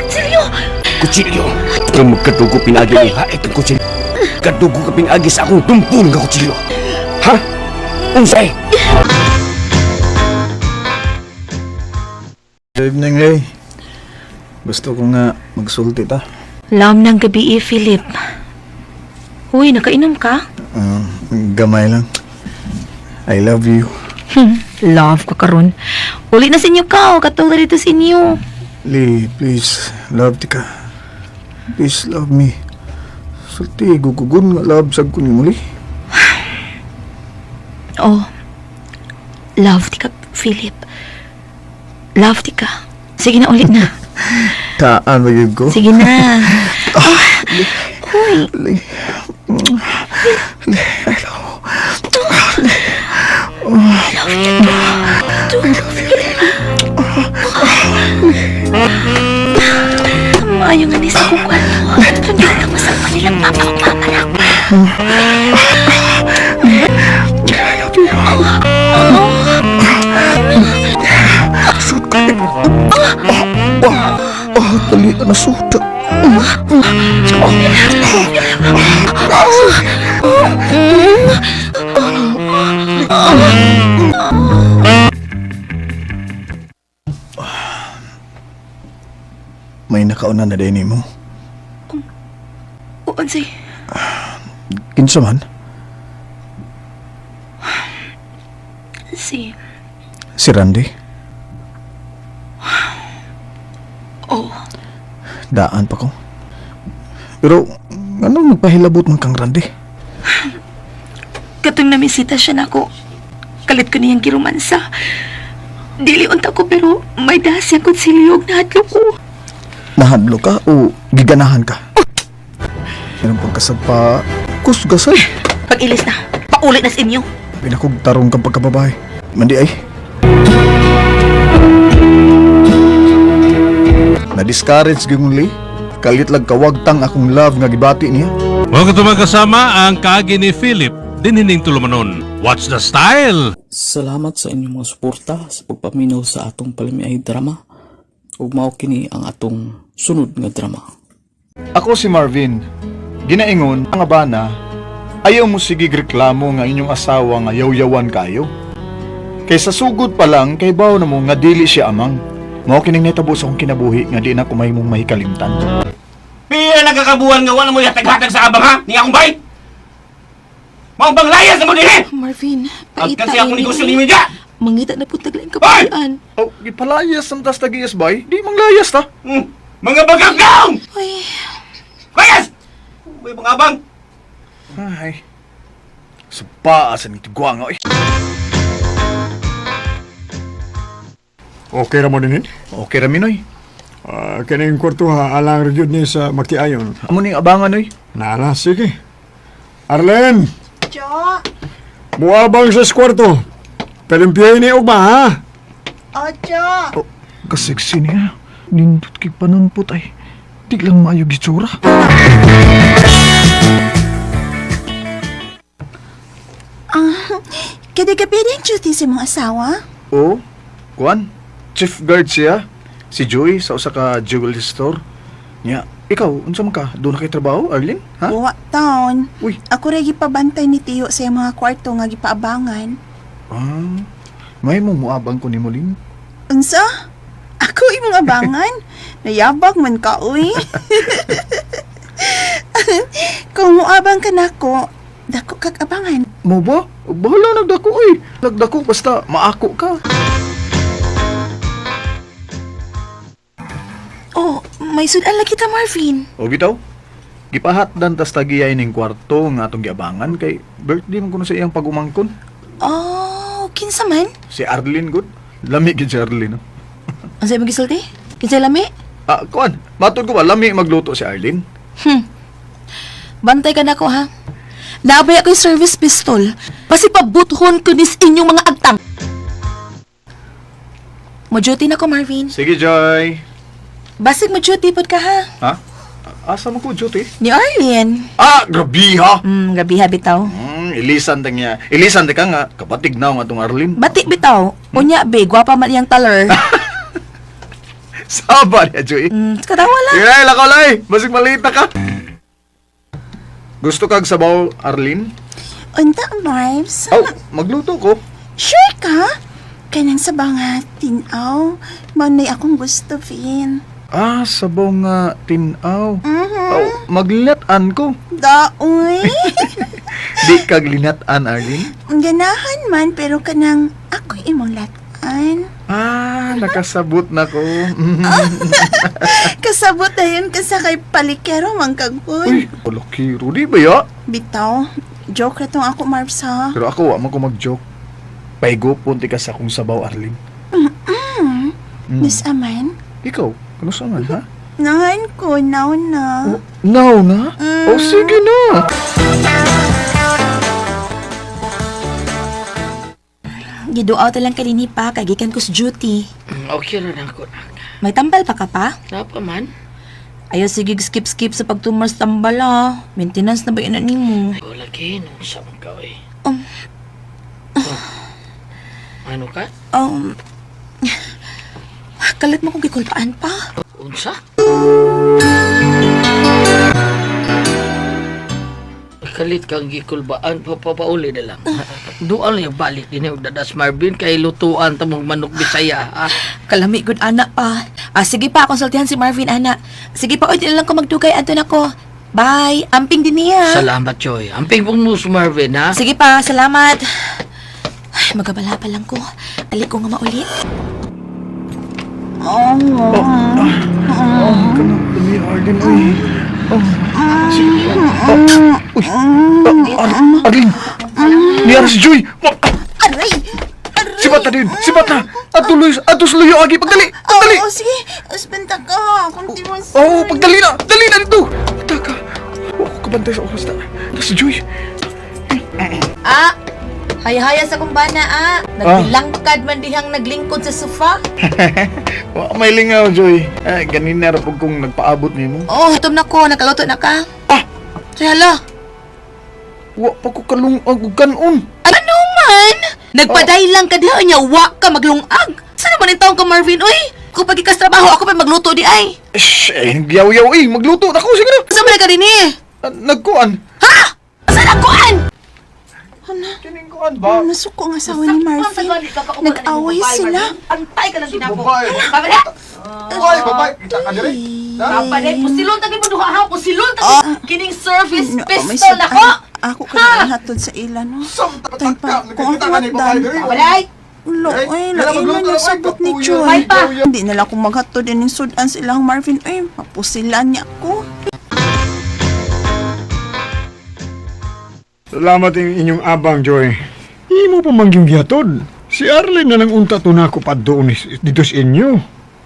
Kutsilyo! Kutsilyo! Kung magkadugo pinagi ni hait ang kutsilyo. Kadugo ka pinagi sa akong tumpon nga kutsilyo. Ha? Unsay? Good evening, Lee. Gusto ko nga magsulti ta. Lam ng gabi eh, Philip. Uy, nakainom ka? Gamay lang. I love you. Love ko karon. Uli na sa inyo ka, o katulad dito sa inyo. Lee, please, love ti ka. Please love me. Sulti, gugugun nga love sag ko ni muli. Oh, love ti ka, Philip. Love ti ka. Sige na, ulit na. Taan ba yun ko? Sige na. Oh, uy, Lee. Lee, I love you. maayo nga ni sa kong kwarto. Hindi ka masama nilang papa o mama na ako. Oh, dali na nasuta. May nakauna na din mo. O, unsay? Kinsa man? Si... Si Randy. Oh, Daan pa ko. Pero, ano nagpahilabot man kang Randy? Katong namisita siya nako. Kalit ko niyang giromansa. Dili unta ko pero may dahas siyang konsilyo og nahadlok ko. Nahadlo ka o giganahan ka? Yan ang pagkasagpa, kusgasay. Pag ilis na, paulit na sa inyo. Pinakog tarong kang pagkababae. Mandi ay. Na-discourage gyud li. Kalit lang kawagtang akong love nga gibati niya. Mga mga kasama ang kaagi ni Philip dinining tulumanon. What's the style? Salamat sa inyong mga suporta sa pagpaminaw sa atong palamiay drama. Ug mao kini ang atong sunod nga drama. Ako si Marvin. Ginaingon ang abana, ayaw mo sige reklamo nga inyong asawa nga yawyawan kayo. Kay sa sugod pa lang kay baw na mo nga dili siya amang. Mao kining nahitabo sa akong kinabuhi nga di na ko mahimong mahikalimtan. Pila na kakabuhan nga wala mo yatag-hatag sa abang ha? Ni akong bay? Maong bang layas na mo dinhi? Marvin, Agkan siya akong negosyo ni Media! Mangita na po taglaing kapulian. Oh, gipalayas ang tas tagiyas bay. Di manglayas ta. Mga bagagaw! Uy, Layas! May mga abang! Ay. Sa sa ni tigwang oy. Okay ra mo din? Okay ra minoy. Ah, kining kwarto ha, alang ra gyud ni sa makiayon. Amo ning abangan oy. Nala, sige. Arlen, Jo! muabang sa kwarto. Palimpiyahin ni ugma ha. Ojo! Oh, kasiksi niya. Nindot kay panunpot ay. Di lang maayo gitsura. Ah, kada gabi rin duty sa mong asawa? Oo. Kuan, chief guard siya. Si Joy sa usa ka jewelry store. Nya, ikaw unsa man ka? Doon na kay trabaho, Arlene? Ha? Wa taon. Uy. Ako ra gipabantay ni Tiyo sa iyang mga kwarto nga gipaabangan. Ah, may mo muabang ko ni Muling. Unsa? Ako imong abangan? Nayabag man ka, uy. Kung muabang ka nako, dako kag abangan. Mo ba? Bahala nagdako oy. Nagdako basta maako ka. oh, may sudan lang kita Marvin. O bitaw. Gipahatdan tas tagiyay ning kwarto nga atong giabangan kay birthday man kuno sa iyang pagumangkon. Oh, kinsa man? Si Arlene good. Lami gid si Arlene. No? Ang imong gisulti? Kinsa lami? Ah, kuan, matod ko ba lami magluto si Arlene? Bantay ka nako ha. Naabay ako yung service pistol. Basi pabuthon ko nis inyong mga agtang. Mo duty na ko, Marvin. Sige, Joy. Basig mo duty pod ka ha. Ha? Asa man ko duty? Ni Arlene. Ah, grabe ha. Gabi ha bitaw. Ilisan ta niya. Ilisan ta ka nga kapatig na ang atong Arlene. Bati bitaw. Unya be, gwapa man iyang taler. Saba niya, Joy. Katawa lang. Sige, lakaw lay. Basig malita ka. Gusto kag sabaw, Arlene? Unta, Marvs. Oh, magluto ko. Sure ka? Kanang sa nga tinaw, mao na'y akong gusto, Vin. Ah, sabaw nga tinaw. Mhm. Oh, maglinat-an ko. Daoy. Di kag linat-an, Arlene. Ganahan man, pero kanang ako imong latan. Ah, nakasabot na ko. Kasabot na yun ka sa kay palikero man kagpon. Uy, palakiro, di ba ya? Bitaw, joke ra tong ako, Marvs, ha? Pero ako, wa man ko mag-joke. Paigupon ti ka sa akong sabaw, Arlene. Mm. Miss Aman, Ikaw, kano sa man, ha? nahan ko, now na. Now na? Mm. Oh, sige na. Giduaw ta lang kanini pa, kagikan ko sa duty. Okay ra na ako. May tambal pa ka pa? Napa man? Ayaw sige skip-skip sa pagtumar sa tambal ha. Maintenance na ba yun nimo? O lagi, nung sa man ka oy. Oh. Ano ka? Kalit mo kung gikulpaan pa. Unsa? Kalit kang gikulbaan, papauli na lang. Dual yung balik din yung dadas Marvin kay lutuan ta mong manok Bisaya. Ha? Kalami gud ana pa. Ah, sige pa, konsultihan si Marvin ana. Sige pa, oy, di na lang ko magdugay adto nako. Bye. Amping din niya. Salamat, Joy. Amping pong mo si Marvin, ha? Sige pa, salamat. Ay, magabala pa lang ko. Ali ko nga mauli. Oh, kanang ni Arlene, uy. Oh, sige. Oh, uy. Oh, Arlene. Niyara si Joy. Aray! Sibat na din. Sibat na. Atuloy, atos luyo agi. Pagdali. Pagdali. Oo, sige. Usbenta ka. Kunti mo Oh, pagdali na. Dali na dito. Taka. Oh, kabantay sa oras na. Si Joy. Ah, haya-haya sa kumbana ah. Nagbilangkad man dihang naglingkod sa sofa. Wa may lingaw, Joy. Eh, ganin na rapog kong nagpaabot nimo. Oh, hitom na ko. Nakaluto na ka. Ah! Soy, hala. Wa pa ko kalungag og kanon. Ano man? Nagpaday lang ka diha niya. Wa ka maglungag. Saan naman yung taong ka, Marvin? Uy, kung pagikas trabaho, ako pa magluto di ay. Shh, eh, yaw-yaw eh. Magluto na ko, sige na. Saan man ka din eh? Nagkuan. Ha? Saan nagkuan? Kining kuan ba? Nasuko ang asawa ni Marvin. Nag-away sila. Antay ka lang dinako. Babae. Babalik! Babae, babae. Kita ka diri. Papaday, pusilon tagi mo duha ha, pusilon tagi. Kining service No, may pistol sud- nako. Ay, ako ka na hatod sa ila, no? Tay pa, kung ang watdan. Papaday! Ulo, ay, lain man yung sabot ni Joy. Ay, pa. Hindi na lang kung maghatod din yung sudan silang Marvin. Ay, mapusilan niya ako. Salamat ang inyong abang, Joy. Imo pa man yung gihatod. Si Arlene na lang unta to na ako pa doon dito sa inyo.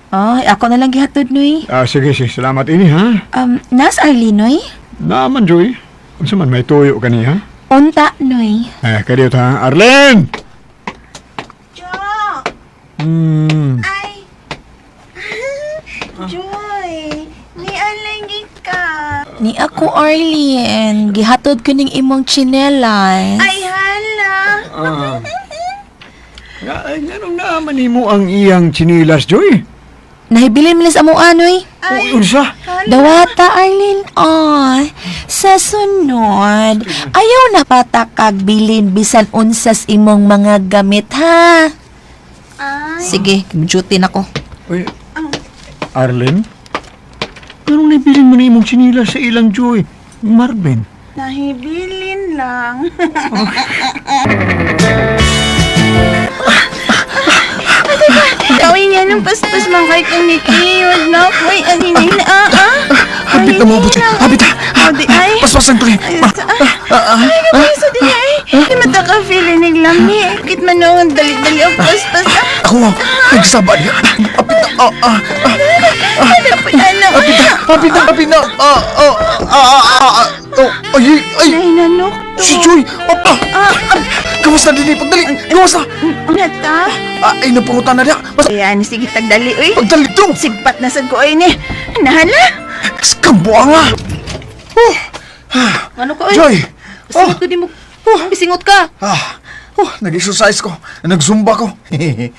Ay, ako na lang gihatod noy. Ah, sige, sige. Salamat ini, ha? Nas Arlene noy? Naaman, Joy. Unsa man may tuyo kani, ha? Unta noy. Eh, kadiyo ta, ha? Arlene! Jo! Ay! Joy! Ni alanggi ka. Ni ako Arlene, gihatod ko ning imong tsinelas. Ay, hala! Ah. Nga, ay, nganong naaman nimo ang iyang chinilas, Joy? Nahibilin mo sa amo anoy. Ay, unsa? Dawata Arlene, ay, sa sunod, ayaw na patakag bilin bisan unsas imong mga gamit ha. Sige, duty na ko. Uy, Arlene? Anong nabilin mo na imong chinilas sa ilang Joy? Marvin? Nahibilin lang. Kawin niya ng paspas man kay kong nikiyod na. Uy, ang hinay na. Ah, ah. Hapit na mo, Butch. Hapit na. Oh, di ay. Paspasan ko rin. Ay, ay, kapiso din ay. Di mata ka feeling ng lami. Kit man noon, dali-dali ang paspas. Ako, nagsaba niya. Hapit na. Ah, ah, ah. Ano po, ano? Hapit na. Hapit na. Hapit na. Ah, ah, ah, ah, ah, ah. Oh, ay, ay. Nahinanok to. Si Joy. Apa. Gawas na din eh. Pagdali. Gawas na. Nata? Ah, ay, napangutan na niya. Basta, Ayan, sige, tagdali, uy. pagdali to. Sigpat na sad ko, ay ni. Nahala. Skambuha nga. Oh, Ano ka, oy? Joy. Oh, Bisingot ko di mo. Bisingot ka. ah. Oh, nag-exercise ko. Nag-zumba ko. Eh,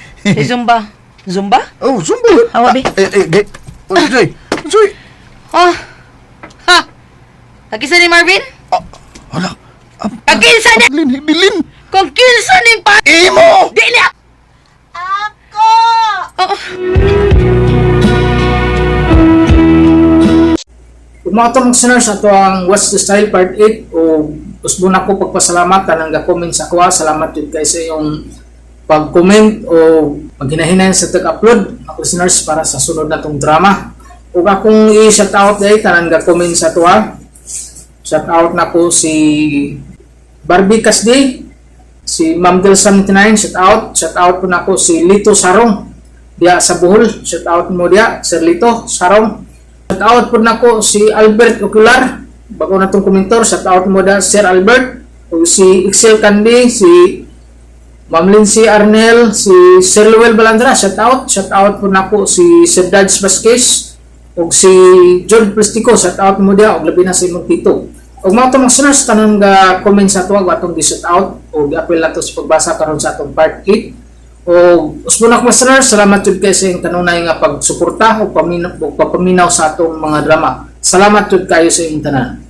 Zumba. Zumba? Oh, zumba. Awa, be. Eh, eh, eh. Oh, Joy. Joy. Oh. Ha. Kagisa ni Marvin? Ah, hala. Kakinsa ni? Bilin, bilin. Kung kinsa ni pa... Imo! Di niya! Ako! Oo. Ug mga atong listeners, ato ang What's the Style Part 8 o usbo na ko pagpasalamatan ang ga-comment sa kuha. Salamat jud kay sa iyong pag-comment o maghinahinay sa tag-upload mga listeners para sa sunod natong drama. Ug akong i-shout out dahil tanan ga-comment sa tuwa. Shout out na ko si Barbie Kasdi, si Ma'am Del 79, shout out. Shout out po na ko si Lito Sarong diya sa Bohol. Shout out mo diya, Sir Lito Sarong. Shout out po nako si Albert Ocular, bago na tong komentor, shout out mo da Sir Albert, o si Excel Candy, si Ma'am Lindsay Arnel, si Sir Luel Balandra, shout out po nako si Sir Dodge Vasquez, o si John Plastico, shout out mo dia, og labi na sa imong tito. Og mga atong mga sinners, tanan ga comment sa tuwag, atong gi-shout out, o gi-appeal nato sa pagbasa karon sa atong part 8. O usbon ako mga sinners, salamat jud kay sa iyong kanunay nga pagsuporta o paminaw, o papaminaw sa atong mga drama. Salamat jud kayo sa iyong tanan.